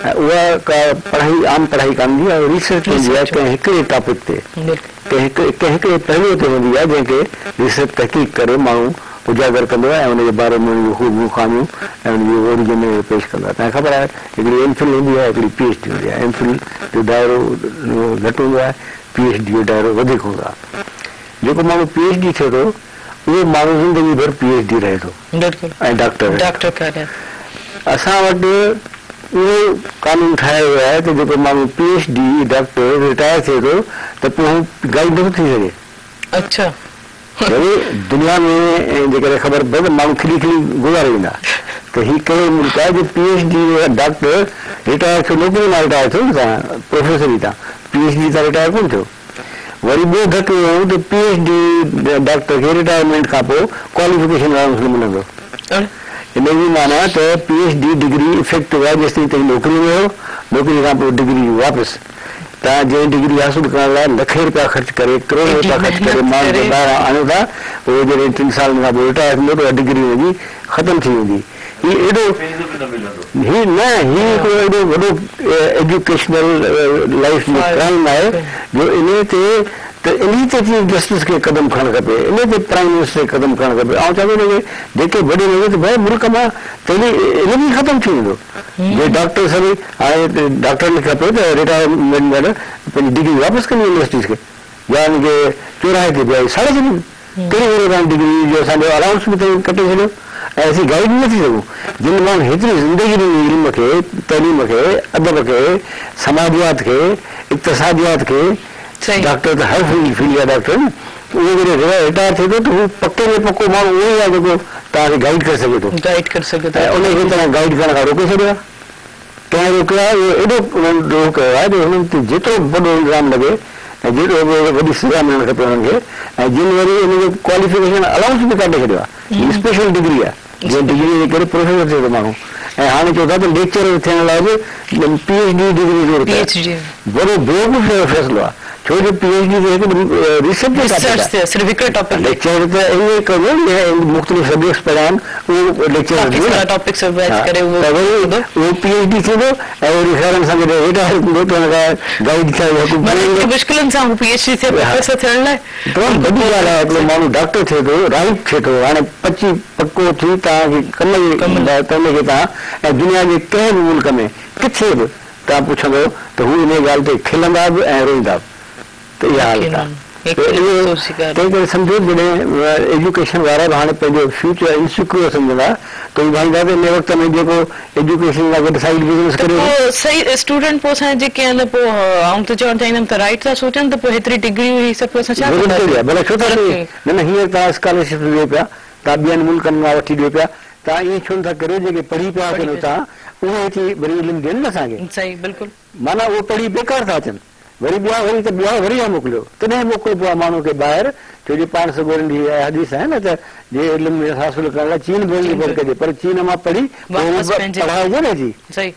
۽ اها ڪا پڙهائي عام پڙهائي ڪانه هوندي آهي ريسرچ هوندي آهي ڪنهن هڪڙي ٽاپڪ تي ڪنهن هڪ ڪنهن هڪڙي پهلوء تي هوندي آهي جنهن کي ريسرچ تحقيق ڪري ماڻهو اجاگر ڪندو آهي ۽ ان جي باري ۾ ان جون خوبيون خاميون ۽ ان جي اوريجن پيش ڪندو آهي. توهان کي خبر آهي هڪڙي ايم فل هوندي آهي هڪڙي پي ايڇ ڊي هوندي آهي. ايم فل جو دائرو گهٽ هوندو آهي پي ايڇ ڊي جو دائرو وڌيڪ هوندو آهي. جيڪو ماڻهو پي ايڇ ڊي ٿئي ٿو اهو ماڻهو زندگي ڀر پي ايڇ ڊي رهي ٿو ۽ ڊاڪٽر رهي ٿو. اسان وٽ اهو قانون ٺاهيو ويو آهي ته جيڪو ماڻهو P H D doctor retire ٿئي ٿو ته پوء هو گائيڊ نٿو ٿي سگهي. اڇا. يعني دنيا ۾ جيڪڏهن خبر پئي ته ماڻهو کلي کلي گذاري ويندا ته هي ڪهڙو ملڪ آهي جو پي ايڇ ڊي جو ڊاڪٽر رٽائر ٿيو نوڪري مان رٽائر ٿيو نه توهان پروفيسري تان پي ايڇ ڊي تان رٽائر ڪونه ٿيو وري ٻيو ڌڪ اهو هو ته پي ايڇ ڊي ڊاڪٽر کي رٽائرمينٽ کان پوء ڪواليفڪيشن الاؤنس نه ملندو ان جي معنيٰ ته P H D degree effective آهي جيستائين توهين نوڪري ۾ آهيو نوڪري کان پوء ڊگري واپس توهان جنهن ڊگري حاصل ڪرڻ لاء لکين رپيا خرچ ڪري، ڪروڙين ايڏي رپيا خرچ ڪري محنت ماڻهن کي ڪري. ٻاهران آڻيو ٿا، اهو جڏهن ٽن سالن کان پوء رٽائر ٿيندو ته اها ڊگري هن جي ختم ٿي ويندي. هي ايڏو فيس به نه ملندو. هي نه هي هڪڙو ايڏو وڏو ايجوڪيشنل لائيف ۾ ڪرائيم آهي جو انهي تي ته انهي تي چيف جسٽس کي قدم کڻڻ کپي، انهي تي پرائيم منسٽر کي قدم کڻڻ کپي. آئون چوان ٿو ته جيڪي وڏي ۾ وڏو ته ڀائي ملڪ مان تعليم علم ئي ختم ٿي ويندو. جي ڊاڪٽر سڀئي هاڻي ڊاڪٽرن کي کپي ته رٽائرمينٽ مهل پنهنجي ڊگري واپس ڪن يونيورسٽيز کي يا انهن کي چوراهي تي بيهاري ساڙي ڇڏين ڪهڙي ضرورت آهي ڊگري جي جو اسان جو الائونس به توهين ڪٽي ڇڏيو ۽ اسين گائيڊ به نه ٿي سگهون جن ماڻهن هيتري زندگي ڏني علم کي تعليم کي ادب کي سماجيات کي اقتصاديات کي ڊاڪٽر ته هر فيلڊ جا ڊاڪٽر آهن اهو جڏهن رٽائر ٿئي ٿو ته هو پڪي ۾ پڪو ماڻهو اهو ئي آهي جيڪو توهان کي گائيڊ ڪري سگهي ٿو. گائيڊ ڪري سگهي ٿو. ۽ ان کي توهان گائيڊ ڪرڻ کان روڪي ڇڏيو آهي. ڪنهن روڪيو آهي؟ اهو ايڏو انهن ڏوهه ڪيو آهي جو هنن تي جيترو به وڏو الزام لڳي ۽ جيترو به وڏي سزا ملڻ کپي انهن کي ۽ جن وري ان جو ڪواليفڪيشن الائونس به ڪاٽي ڇڏيو آهي. هي اسپيشل ڊگري آهي جنهن ڊگري جي ڪري پروفيسر ٿئي ٿو ماڻهو ۽ هاڻي چئو ٿا ته ليڪچرر ٿيڻ لاء به پي ايڇ ڊي ڊگري جي ضرورت آهي. وڏو بيوقوفيء جو فيصلو آهي ڇو جو پي ايڇ ڊي ته هڪ ريسرچ جو ٽاپڪ آهي. ليڪچرر ته ائين ڪندو نه مختلف سبجيڪٽس پڙهائن اهو ليڪچرر ٿيندو نه ته وري اهو پي ايڇ ڊي ٿيندو ۽ وري خيرن سان جڏهن رٽائر ٿيندو ته ان کان گائيڊ ٿيڻ جو حق به نه ملندو. تمام وڏي ڳالهه آهي هڪڙو ماڻهو ڊاڪٽر ٿئي ٿو رائيپ ٿئي ٿو هاڻي پچي پڪو ٿي توهان کي ڪم جي ته ان کي توهان ۽ دنيا جي ڪنهن به ملڪ ۾ ڪٿي به توهان پڇندو ته هو انهيء ڳالهه تي کلندا به ۽ روئيندا به ته اها حالت آهي ته اهو تنهن ڪري سمجهو جڏهن ايجوڪيشن وارا به هاڻي پنهنجو فيوچر انسيڪيور سمجهندا ته هو ڀائيندا ته انهيء وقت ۾ جيڪو ايجوڪيشن سان گڏ سائيڊ بزنس ته ڪري پوء صحيح اسٽوڊنٽ پوء اسان جيڪي آهن پوء آئون ته چوڻ چاهيندم ته رائيٽ ٿا سوچن ته پوء هيتري ڊگريون هي سڀ اسان ڇا ضرورت ڪهڙي آهي ڪنداسين ڀلا ڇو ٿا ضرورت ڪيو ڪهڙي نه نه هينئر توهان اسڪالرشپس ڏيو پيا توهان ٻين ملڪن مان وٺي ڏيو پيا توهان ائين ڇو نٿا ڪريو جيڪي پڙهي پيا اچن اتان اهي اچي وري علم ڏين نه اسان کي. صحيح بلڪل. معنيٰ اهي پڙهي بيڪار ٿا اچن وري ٻيا وري ته ٻيا وري موڪليو تڏهن موڪلبو آهي ماڻهو کي ٻاهر ڇو جو پاڻ سڳورن جي اها حديث آهي نه ته جي علم حاصل ڪرڻ لاء چين به وڃي پر ڪجي پر چين مان پڙهي پوء وري پڙهائجي نه اچي. صحيح.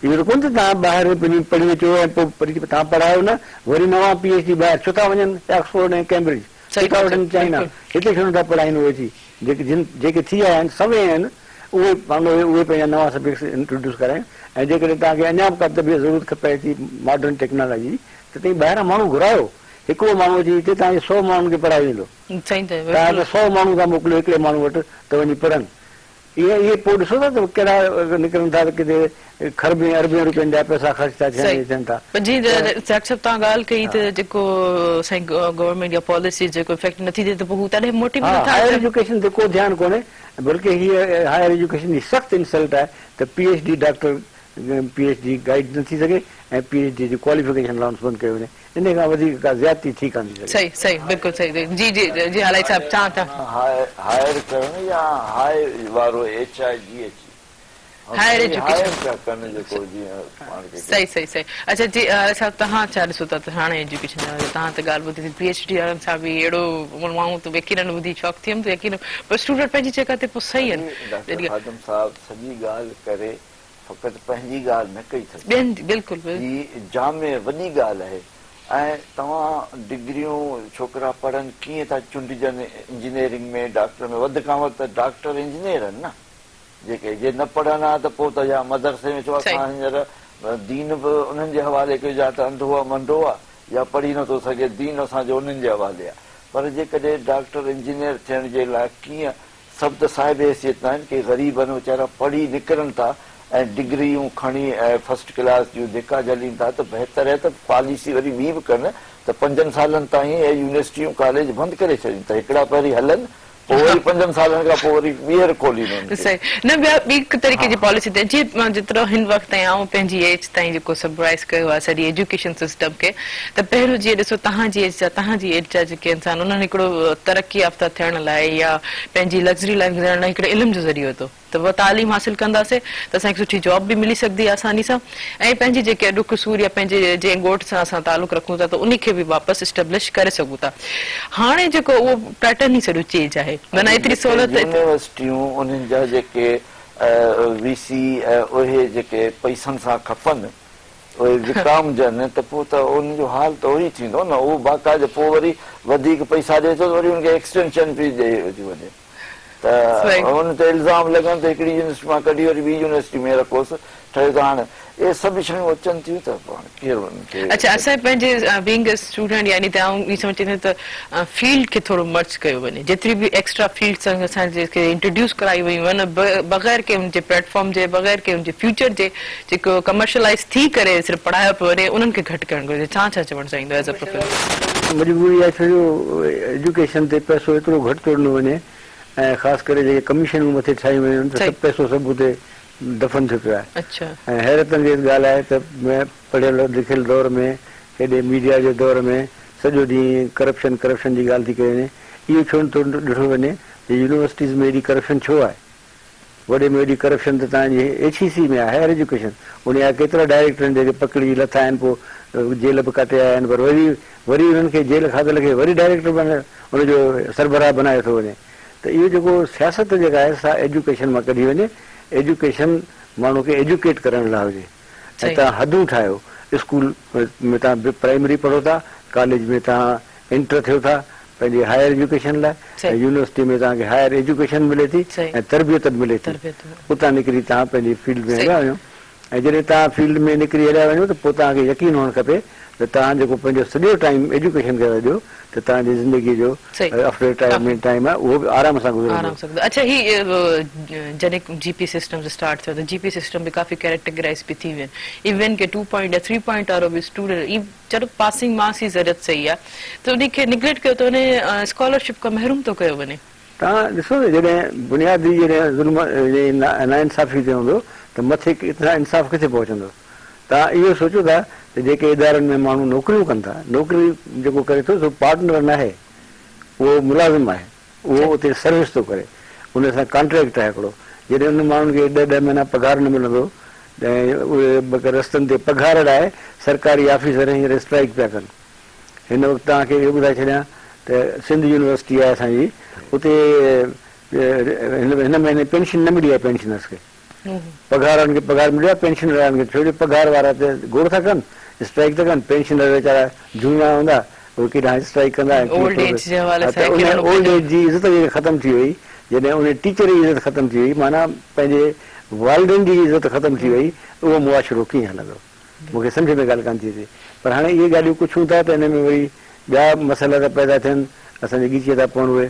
اهو ته ڪونه ته توهان ٻاهر وڃي پڙهي اچو ۽ پوء وري توهان پڙهايو نه وري نوان پي ايڇ ڊي ٻاهر ڇو ٿا وڃن آڪسفورڊ ۽ ڪيمبرج ڇو ٿا وٺن چائنا هتي ڇو نٿا پڙهائين اهي اچي جيڪي جن جيڪي ٿي آيا آهن سوين آهن اهي اهي پنهنجا نوان سبجيڪٽس انٽروڊيوس ڪرائين ۽ جيڪڏهن توهان کي اڃا به ڪا طبيعت ضرورت پئي ٿي ماڊرن ٽيڪنالاجي جي ته توهين ٻاهران ماڻهو گهرايو هڪڙو ماڻهو اچي هتي توهان جي سو ماڻهن کي پڙهائي ويندو توهان ته سو ماڻهو ٿا موڪليو هڪڙي ماڻهو وٽ ته وڃي پڙهن اهي اهي پوء ڏسو ٿا ته ڪهڙا نڪرن ٿا ته ڪٿي کربين اربين روپين جا پئسا خرچ ٿا ٿين اهي ٿين ٿا. پر جي ڊاڪٽر صاحب توهان ڳالهه ڪئي ته جيڪو سائين گورنمينٽ يا پاليسي جيڪو افيڪٽ نٿي ٿئي ته پوء هو تڏهن موٽي به ها نٿا هائر اچن. ايجوڪيشن تي ڪو ڌيان ڪونهي بلڪه هيء هائر ايجوڪيشن جي سخت انسلٽ آهي ته P H D doctor P H D guide نه ٿي سگهي ۽ پي ايڇ ڊي جي ڪواليفڪيشن الائونس بند ڪيو وڃي انهي کان وڌيڪ ڪا زيادتي ٿي ڪانه ٿي سگهي. صحيح صحيح بلڪل صحيح جي جي جي هالائي صاحب چوان ٿا. هائر ڪرڻ يا هاء وارو H I G H higher education higher پيا ڪن جيڪو جيئن پاڻ کي صحيح صحيح صحيح اڇا جي هالائي صاحب توهان ڇا ڏسو ٿا ته هاڻي ايجوڪيشن جي حوالي توهان ته ڳالهه ٻڌي پي ايڇ ڊي وارن سان به اهڙو آئون ته يقينن ٻڌي شاڪ ٿي ويم ته يقينن پر اسٽوڊنٽ پنهنجي جڳهه تي پوء صحيح آهن ڊاڪٽر خادم صاحب سڄي ڳالهه ڪري فقط پنهنجي ڳالهه نه ڪئي ٿا ٻين بلڪل هي جامع وڏي ڳالهه آهي ۽ توهان ڊگريون ڇوڪرا پڙهن ڪيئن ٿا چونڊجن انجنيئرنگ ۾ ڊاڪٽر ۾ وڌ کان وڌ ته ڊاڪٽر انجنيئر آهن نه جيڪي جي نه پڙهن ها ته پوء ته يا مدرسي ۾ ڇو اسان هينئر دين به انهن جي حوالي ڪيو يا ته انڌو آ منڊو آ يا پڙهي نٿو سگهي دين اسان جو انهن جي حوالي آ پر جيڪڏهن ڊاڪٽر انجنيئر ٿيڻ جي لاء ڪيئن سڀ ته صاحب حيثيت ناهن ڪي غريب آهن ويچارا پڙهي نڪرن ٿا ۽ ڊگريون کڻي ۽ فرسٽ ڪلاس جون ڌڪا جهلين ٿا ته بهتر آهي ته پاليسي وري ٻي به ڪن ته پنجن سالن تائين اهي يونيورسٽيون ڪاليج بند ڪري ڇڏين ته هڪڙا پهرين هلن پوء وري پنجن سالن کان پوء وري ٻيهر کولين انهن کي. صحيح نه ٻيا ٻي هڪ طريقي جي پاليسي ته جي مان جيترو هن وقت تائين آئون پنهنجي ايج تائين جيڪو سمرائيز ڪيو آهي سڄي ايجوڪيشن سسٽم کي ته پهريون جيئن ڏسو توهان جي ايج جا توهان جي ايج جا جيڪي انسان انهن هڪڙو ترقي يافته ٿيڻ لاء يا پنهنجي لگزري لائف گذارڻ لاء هڪڙي علم جو ذريعو ٿو ته اها تعليم حاصل ڪنداسين ته اسان کي سٺي جاب به ملي سگهندي آساني سان ۽ پنهنجي جيڪي ڏک سور يا پنهنجي جنهن ڳوٺ سان اسان تعلق رکون ٿا ته انهي کي به واپس اسٽيبلش ڪري سگهون ٿا هاڻي جيڪو اهو پيٽرن ئي سڄو چينج آهي معنيٰ ايتري سهولت يونيورسٽيون انهن جا جيڪي وي سي ۽ اهي جيڪي پئسن سان کپن اهي وڪامجن ته پوء ته ان جو حال ته اهو ئي ٿيندو نه اهو باقاعده پوء وري وڌيڪ پئسا ڏئي ٿو ته وري ان کي ايڪسٽينشن به ڏئي ٿي وڃي ته ان تي الزام لڳن ته هڪڙي يونيورسٽي مان ڪڍي وري ٻي يونيورسٽي ۾ رکوس ٺهيو ته هاڻ اهي سڀ شيون اچن ٿيون ته پوء هاڻ ڪير انهن کي اڇا اسان پنهنجي بينگ ا اسٽوڊنٽ يعني ته آئون اهو سمجهان ٿي ته فيلڊ کي ٿورو مرج ڪيو وڃي جيتري به ايڪسٽرا فيلڊس اسان کي انٽروڊيوس ڪرائي ويون آهن بغير ڪنهن ان جي پليٽ فارم جي بغير ڪنهن ان جي فيوچر جي جيڪو ڪمرشلائيز ٿي ڪري صرف پڙهايو پيو وڃي انهن کي گهٽ ڪرڻ گهرجي توهان ڇا چوڻ چاهيندو ايز ا پروفيسر. مجبوري آهي ڇو جو ايجوڪيشن تي پئسو ايترو گهٽ ٿو ڏنو وڃي ۽ خاص ڪري جيڪي ڪميشنون مٿي ٺاهيون ويون آهن ته سڀ پئسو سڀ اتي دفن ٿيو پيو آهي ۽ حيرت انگيز ڳالهه آهي ته پڙهيل لکيل دور ۾ هيڏي ميڊيا جي دور ۾ سڄو ڏينهن ڪرپشن ڪرپشن جي ڳالهه ٿي ڪئي وڃي اهو ڇو نٿو ڏٺو وڃي ته يونيورسٽيز ۾ ايڏي ڪرپشن ڇو آهي وڏي ۾ وڏي ڪرپشن ته توهان جي ايڇ اي سي ۾ آهي هائر ايجوڪيشن ان جا ڪيترا ڊائريڪٽر آهن جيڪي پڪڙجي لٿا آهن پوء جيل به ڪاٽي آيا آهن پر وري وري انهن کي جيل کاڌل کي وري ڊائريڪٽر بنائي ان جو سربراهه بنايو ٿو وڃي ته اهو جيڪو سياست جيڪا آهي سا ايجوڪيشن مان ڪڍي وڃي ايجوڪيشن ماڻهو کي ايجوڪيٽ ڪرڻ لاء هجي ۽ توهان حدون ٺاهيو اسڪول ۾ توهان پرائمري پڙهو ٿا ڪاليج ۾ توهان انٽر ٿيو ٿا پنهنجي هائير ايجوڪيشن لاء ۽ يونيورسٽي ۾ توهان کي هائير ايجوڪيشن ملي ٿي ۽ تربيت به ملي ٿي اتان نڪري توهان پنهنجي فيلڊ ۾ هليا وڃو ۽ جڏهن توهان فيلڊ ۾ نڪري هليا وڃو ته پوء توهان کي يقين هئڻ کپي ته توهان جيڪو پنهنجو سڄو ٽائيم ايجوڪيشن کي ٿا ڏيو ته توهان جي زندگي جو آفٽر رٽائرمينٽ ٽائيم آهي اهو به آرام سان گذرندو. اڇا هي جڏهن جي پي سسٽم اسٽارٽ ٿيو ته جي پي سسٽم به ڪافي ڪيريڪٽرائز به ٿي ويون ايون ڪي ٽو پوائنٽ يا ٿري پوائنٽ وارو به اسٽوڊنٽ چلو پاسنگ مارڪس جي ضرورت صحيح آ ته انهي کي نگليڪٽ ڪيو ٿو وڃي اسڪالرشپ کان محروم ٿو ڪيو وڃي. توهان ڏسو نه جڏهن بنيادي جڏهن ظلم ۽ ناانصافي تي هوندو ته مٿي انصاف ڪٿي پهچندو. توهان اهو سوچو ٿا ته جيڪي ادارن ۾ ماڻهو نوڪريون ڪن ٿا، نوڪري جيڪو ڪري ٿو سو پارٽنر ناهي، اهو ملازم آهي، اهو اتي سروس ٿو ڪري، ان سان ڪانٽريڪٽ آهي هڪڙو، جڏهن انهن ماڻهن کي ڏهه ڏهه مهينا پگهار نه ملندو ۽ اهي رستن تي پگهار لاء سرڪاري آفيسر هينئر اسٽرائيڪ پيا ڪن. هن وقت توهان کي اهو ٻڌائي ڇڏيان ته سنڌ يونيورسٽي آهي اسان جي اتي هن مهيني پينشن نه ملي آهي پينشنرس کي. پگهار وارن کي پگهار مليو آهي پينشنر وارن کي ڇو جو پگهار وارا ته گوڙ ٿا ڪن اسٽرائيڪ ٿا ڪن پينشنر ويچارا جهونا هوندا اهي ڪيڏانهن اسٽرائيڪ ڪندا ۽ اولڊ ايج جي حوالي سان ته ان اولڊ ايج جي عزت جڏهن ختم ٿي وئي جڏهن ان ٽيچر جي عزت ختم ٿي وئي معنيٰ پنهنجي والدين جي عزت ختم ٿي وئي اهو معاشرو ڪيئن هلندو مون کي سمجهه ۾ ڳالهه ڪانه ٿي اچي پر هاڻي اهي ڳالهيون پڇون ٿا ته ان ۾ وري ٻيا مسئلا ٿا پيدا ٿين اسان جي ڳچيء ٿا پون اهي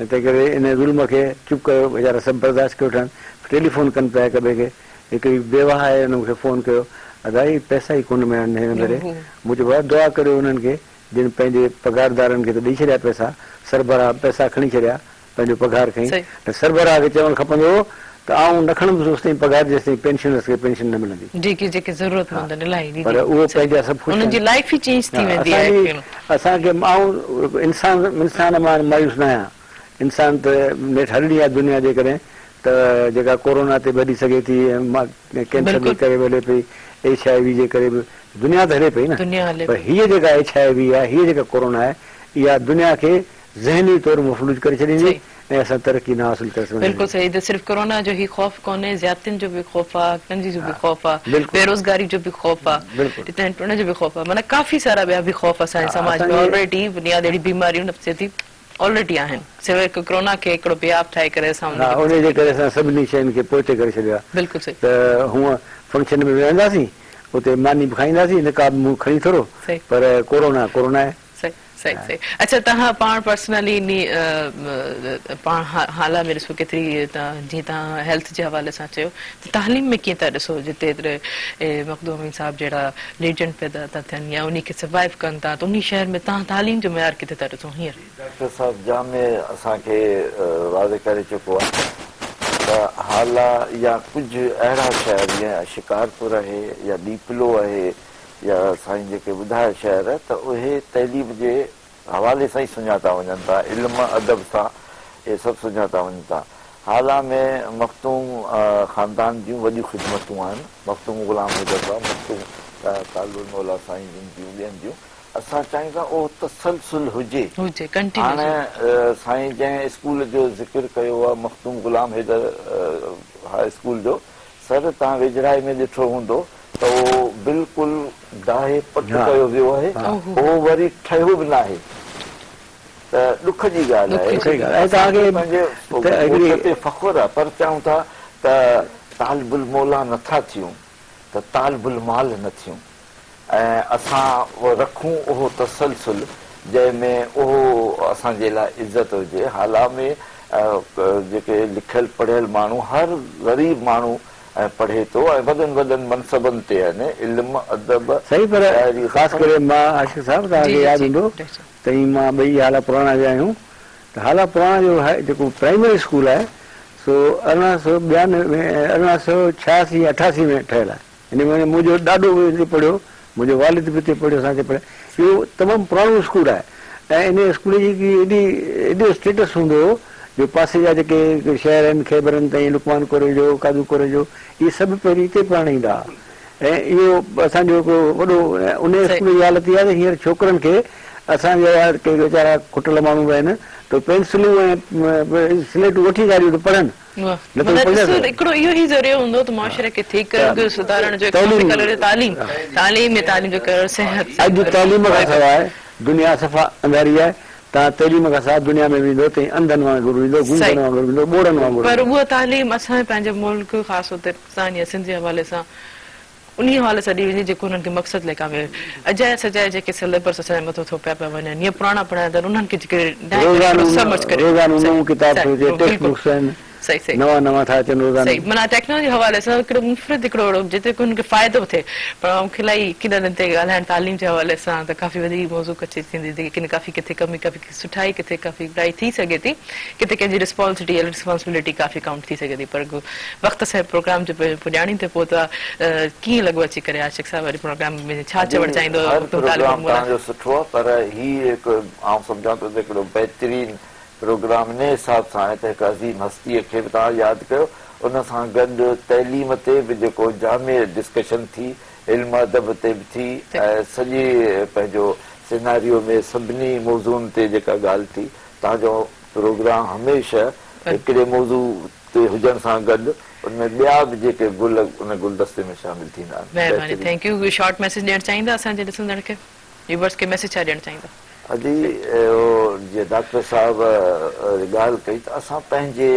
۽ تنهن ڪري ان ظلم کي چپ ڪيو ويچارا سڀ برداشت ڪيو ويٺا آهن ٽيليفون ڪن پيا هڪ ٻئي کي هڪڙي بيواهه آهي ان مون کي فون ڪيو ادا هي پئسا ئي ڪونه مليا آهن هن ڀيري مون چيو بابا دعا ڪريو انهن کي جن پنهنجي پگهاردارن کي ته ڏئي ڇڏيا پئسا سربراهه پئسا کڻي ڇڏيا پنهنجو پگهار کڻي ته سربراهه کي چوڻ کپندو هو ته آئون نه کڻندس اوستائين پگهار جيستائين پينشنرس کي پينشن نه ملندي. جيڪي جيڪي ضرورتمند آهن الاهي پر اهو پنهنجا سڀ خوش انهن آهن. جي لائف ئي چينج ٿي ويندي آهي اسان جي اسان کي آئون انسان انسان مان مايوس نه آهيان انسان ته نيٺ هلڻي آهي دنيا جيڪڏهن ته جيڪا ڪورونا تي به هلي سگهي ٿي ۽ ڪينسر جي ڪري به هلي پئي ايڇ I V جي ڪري به دنيا ته هلي پئي نه پر هيء جيڪا ايڇ I V آهي هيء جيڪا ڪورونا آهي اها دنيا کي ذهني طور مفلوج ڪري ڇڏيندي ۽ اسان ترقي نه حاصل ڪري سگهنداسين. بلڪل صحيح ته صرف ڪورونا جو هي خوف ڪونهي زيادتين جو به خوف آ حقن جو به خوف آ بيروزگاري جو به خوف آ ان جو به خوف آ معنيٰ ڪافي سارا ٻيا به خوف اسان جي سماج ۾ آلريڊي بنياد اهڙي بيماريون نفسياتي آلريڊي آهن سواء ڪورونا کي هڪڙو بي آب ٺاهي ڪري اسان ان کي ان جي ڪري اسان سڀني شين کي پوئتي ڪري ڇڏيو آ بلڪل صحيح ته هونء فنڪشن ۾ ويهنداسين اتي ماني به کائينداسين نقاب منهن کڻي ٿورو پر ڪورونا ڪورونا آهي. صحيح صحيح صحيح اڇا توهان پاڻ پرسنلي انهي پاڻ هالا ۾ ڏسو ڪيتري جيئن توهان هيلٿ جي حوالي سان چيو ته تعليم ۾ ڪيئن ٿا ڏسو جتي ايتري مخدوم امين صاحب جهڙا ليجنڊ پيدا ٿا ٿين يا انهي کي سروائيو ڪن ٿا ته انهي شهر ۾ توهان تعليم جو معيار ڪٿي ٿا ڏسو هينئر؟ ڊاڪٽر صاحب جامع اسان کي واضح ڪري چڪو آهي ته هالا يا ڪجهه اهڙا شهر جيئن شڪارپور آهي يا ڏيپلو آهي يا سائين جيڪي ٻڌايا شهر ته اهي تعليم جي حوالي سان ئي سڃاتا وڃن ٿا، علم ادب سان اهي سڀ سڃاتا وڃن ٿا. هالا ۾ مخدوم خاندان جون وڏيون خدمتون آهن، مخدوم غلام حيدر صاحب، مخدوم طالب الموليٰ سائين جن جون ٻين جون، اسان چاهيون ٿا اهو تسلسل هجي. هجي ڪنٽينيوس هاڻي سائين جنهن اسڪول جو ذڪر ڪيو آهي مخدوم غلام حيدر هاء اسڪول جو، سر توهان ويجهڙائي ۾ ڏٺو هوندو ته اهو بلڪل ڊاهي پٽ ڪيو ويو آهي، اهو وري ٺهيو به ناهي ته ڏک جي ڳالهه آهي. اسان کي پنهنجي ڳوٺ تي فخر آهي پر چاهيون ٿا ته طالب الموليٰ نه ٿا ٿيون ته طالب المال نه ٿيون ۽ اسان رکون اهو تسلسل جنهن ۾ اهو اسان جي لاء عزت هجي. هالا ۾ جيڪي لکيل پڙهيل ماڻهو هر غريب ماڻهو پڙهي ٿو ۽ وڏن وڏن منصبن تي آهن علم ادب صحيح پر شاعري خاص ڪري مان عاشق صاحب توهان کي ياد هوندو ته ۽ مان ٻئي هالا پراڻا جا آهيون ته هالا پراڻا جو جيڪو پرائمري اسڪول آهي سو 1892 1886 88 ۾ ٺهيل آهي ان ۾ منهنجو ڏاڏو به هتي پڙهيو، منهنجو والد به هتي پڙهيو، اسان هتي پڙهيا. اهو تمام پراڻو اسڪول آهي ۽ ان اسڪول جي هڪڙي ايڏي ايڏو اسٽيٽس هوندو هو جو پاسي جا جيڪي شهر آهن خيبرن تائين لقمان ڪوريجو، قادو ڪوريجو اهي سڀ پهرين هتي پڙهڻ ايندا هئا ۽ اهو اسان جو هڪڙو وڏو ان اسڪول جي حالت اها آهي ته هينئر ڇوڪرن کي اسان جا ڪي ويچارا کٽل ماڻهو به آهن ته پينسلون ۽ سليٽون وٺي ٿا ڏيون ته پڙهن. واھ معنيٰ ڏسو هڪڙو اهو ئي ذريعو هوندو ته معاشري کي ٺيڪ ڪرڻ جو سڌارڻ جو هڪ تعليم تعليم ۽ تعليم جو ڪرڻ صحت اڄ تعليم کان سواء دنيا صفا انڌاري آهي توهان تعليم کان سواء دنيا ۾ ويندو ته انڌن وانگر ويندو گونگن وانگر ويندو ٻوڙن وانگر پر اها تعليم اسان پنهنجي ملڪ خاص طور تي پاڪستان يا سنڌ جي حوالي سان انهي حوالي سان ڏني وڃي جيڪو انهن کي مقصد لاء ڪامياب اجايا سجايا جيڪي سليبس اسان جي مٿو ٿوپيا پيا وڃن يا پراڻا پڙهايا اٿن انهن کي جيڪڏهن سمجهه ڪري روزانو نئون ڪتاب ٿو اچي ٽيڪسٽ بڪس آهن صحيح صحيح نوان نوان ٿا اچن روزانو صحيح معنيٰ ٽيڪنالاجي حوالي سان هڪڙو منفرد هڪڙو اهڙو جتي ڪو هن کي فائدو به ٿئي پر مون کي الائي ڪن تي ڳالهائڻ تعليم جي حوالي سان ته ڪافي وڌيڪ موضوع ڪچهري ٿيندي ڪن ڪافي ڪٿي ڪمي ڪافي سٺائي ڪٿي ڪافي برائي ٿي سگهي ٿي ڪٿي ڪنهن جي رسپانسلٽي رسپانسبلٽي ڪافي ڪائونٽ ٿي سگهي ٿي پر وقت اسان جي پروگرام جو پڄاڻي تي پهتو آهي ڪيئن لڳو اچي ڪري عاشق صاحب اڄ پروگرام ۾ ڇا چوڻ چاهيندو هر پروگرام توهان جو سٺو آهي پر هي هڪ آئون سمجهان ٿو ته هڪڙو بهترين پروگرام انهي حساب سان آهي ته هڪ عظيم هستيء کي به توهان ياد ڪيو ان سان گڏ تعليم تي به جيڪو جامع ڊسڪشن ٿي علم ادب تي به ٿي ۽ سڄي پنهنجو سيناريو ۾ سڀني موضوعن تي جيڪا ڳالهه ٿي توهان جو پروگرام هميشه هڪڙي موضوع تي هجڻ سان گڏ ان ۾ ٻيا به جيڪي گل ان گلدستي ۾ شامل ٿيندا آهن. مهرباني thank you short message ڏيڻ چاهيندا اسان جي ڏسندڙ کي ويورز کي ميسيج ڇا ڏيڻ چاهيندا. ادي اهو جيئن ڊاڪٽر صاحب ڳالهه ڪئي ته اسان پنهنجي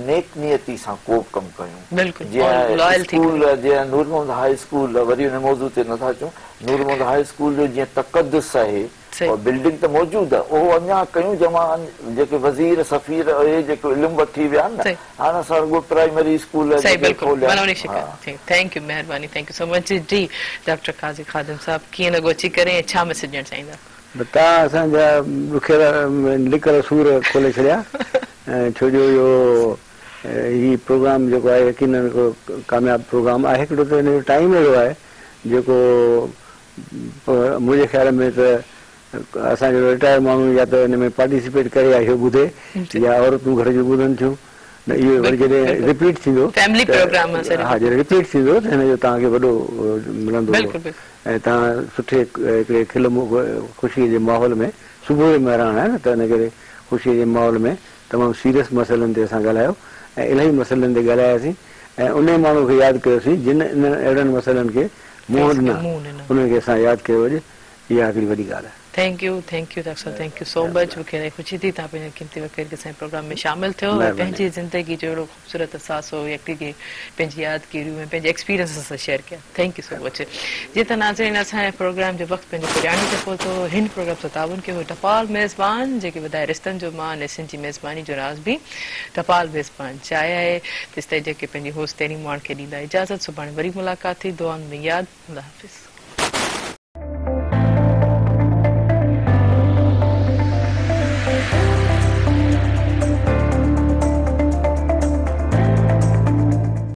نيڪ نيتي سان ڪو به ڪم ڪيون جيئن اسڪول جيئن نور محمد هاء اسڪول وري ان موضوع تي نٿا اچون نور محمد هاء اسڪول جو جيئن تقدس آهي بلڊنگ ته موجود آهي اهو اڃا ڪيون جمع جيڪي وزير سفير اهي جيڪو علم وٺي ويا آهن نه هاڻ اسان رڳو پرائمري اسڪول جيڪي کوليا thank you مهرباني thank you سو مچ جي ڊاڪٽر قاضي خادم صاحب ڪيئن لڳو اچي ڪري ۽ ڇا ميسيج ڏيڻ چاهيندا. توهان اسان جا ڏکيل لڪل سور کولي ڇڏيا ڇو جو اهو هي پروگرام جيڪو آهي يقينن هڪڙو ڪامياب پروگرام آهي هڪڙو ته هن جو ٽائيم اهڙو آهي جيڪو منهنجي خيال ۾ ته اسان جهڙو رٽائر ماڻهو يا ته ان ۾ پارٽيسپيٽ ڪري يا اهو ٻڌي يا عورتون گهر جون ٻڌن ٿيون نه اهو وري جڏهن رپيٽ ٿيندو ته ها جڏهن رپيٽ ٿيندو ته هن جو توهان کي وڏو ملندو ۽ توهان سٺي هڪڙي کل خوشيء جي ماحول ۾ صبح جو مهراڻ آهي نه ته ان ڪري خوشيء جي ماحول ۾ تمام سيريس مسئلن تي اسان ڳالهايو ۽ الاهي مسئلن تي ڳالهاياسين ۽ انهي ماڻهو کي ياد ڪيوسين جن انهن اهڙن مسئلن کي منهن ڏنا انهن کي اسان ياد ڪيو اڄ اها هڪڙي وڏي ڳالهه آهي. Thank you thank you doctor صاحب thank you سو مچ مون کي الاهي خوشي ٿي توهان پنهنجي قيمتي وقت ڪڍي اسان جي پروگرام ۾ شامل ٿيو ۽ پنهنجي زندگي جو اهڙو خوبصورت اثاثو يڪي پنهنجي يادگيريون ۽ پنهنجي ايڪسپيرينس اسان سان شيئر ڪيا thank you سو مچ جيئن ته ناظرين اسان جي پروگرام جو وقت پنهنجي پڄاڻي تي پهتو هن پروگرام سان تعاون ڪيو هو ٽپال ميزبان جيڪي وڌائي رشتن جو مان ۽ سنڌ جي ميزباني جو راز به ٽپال ميزبان چانهه آهي تيستائين جيڪي پنهنجي هوسٽ تهريم مهاڻ کي ڏيندا اجازت سڀاڻي وري ملاقات ٿي دعائن ۾ ياد الله حافظ.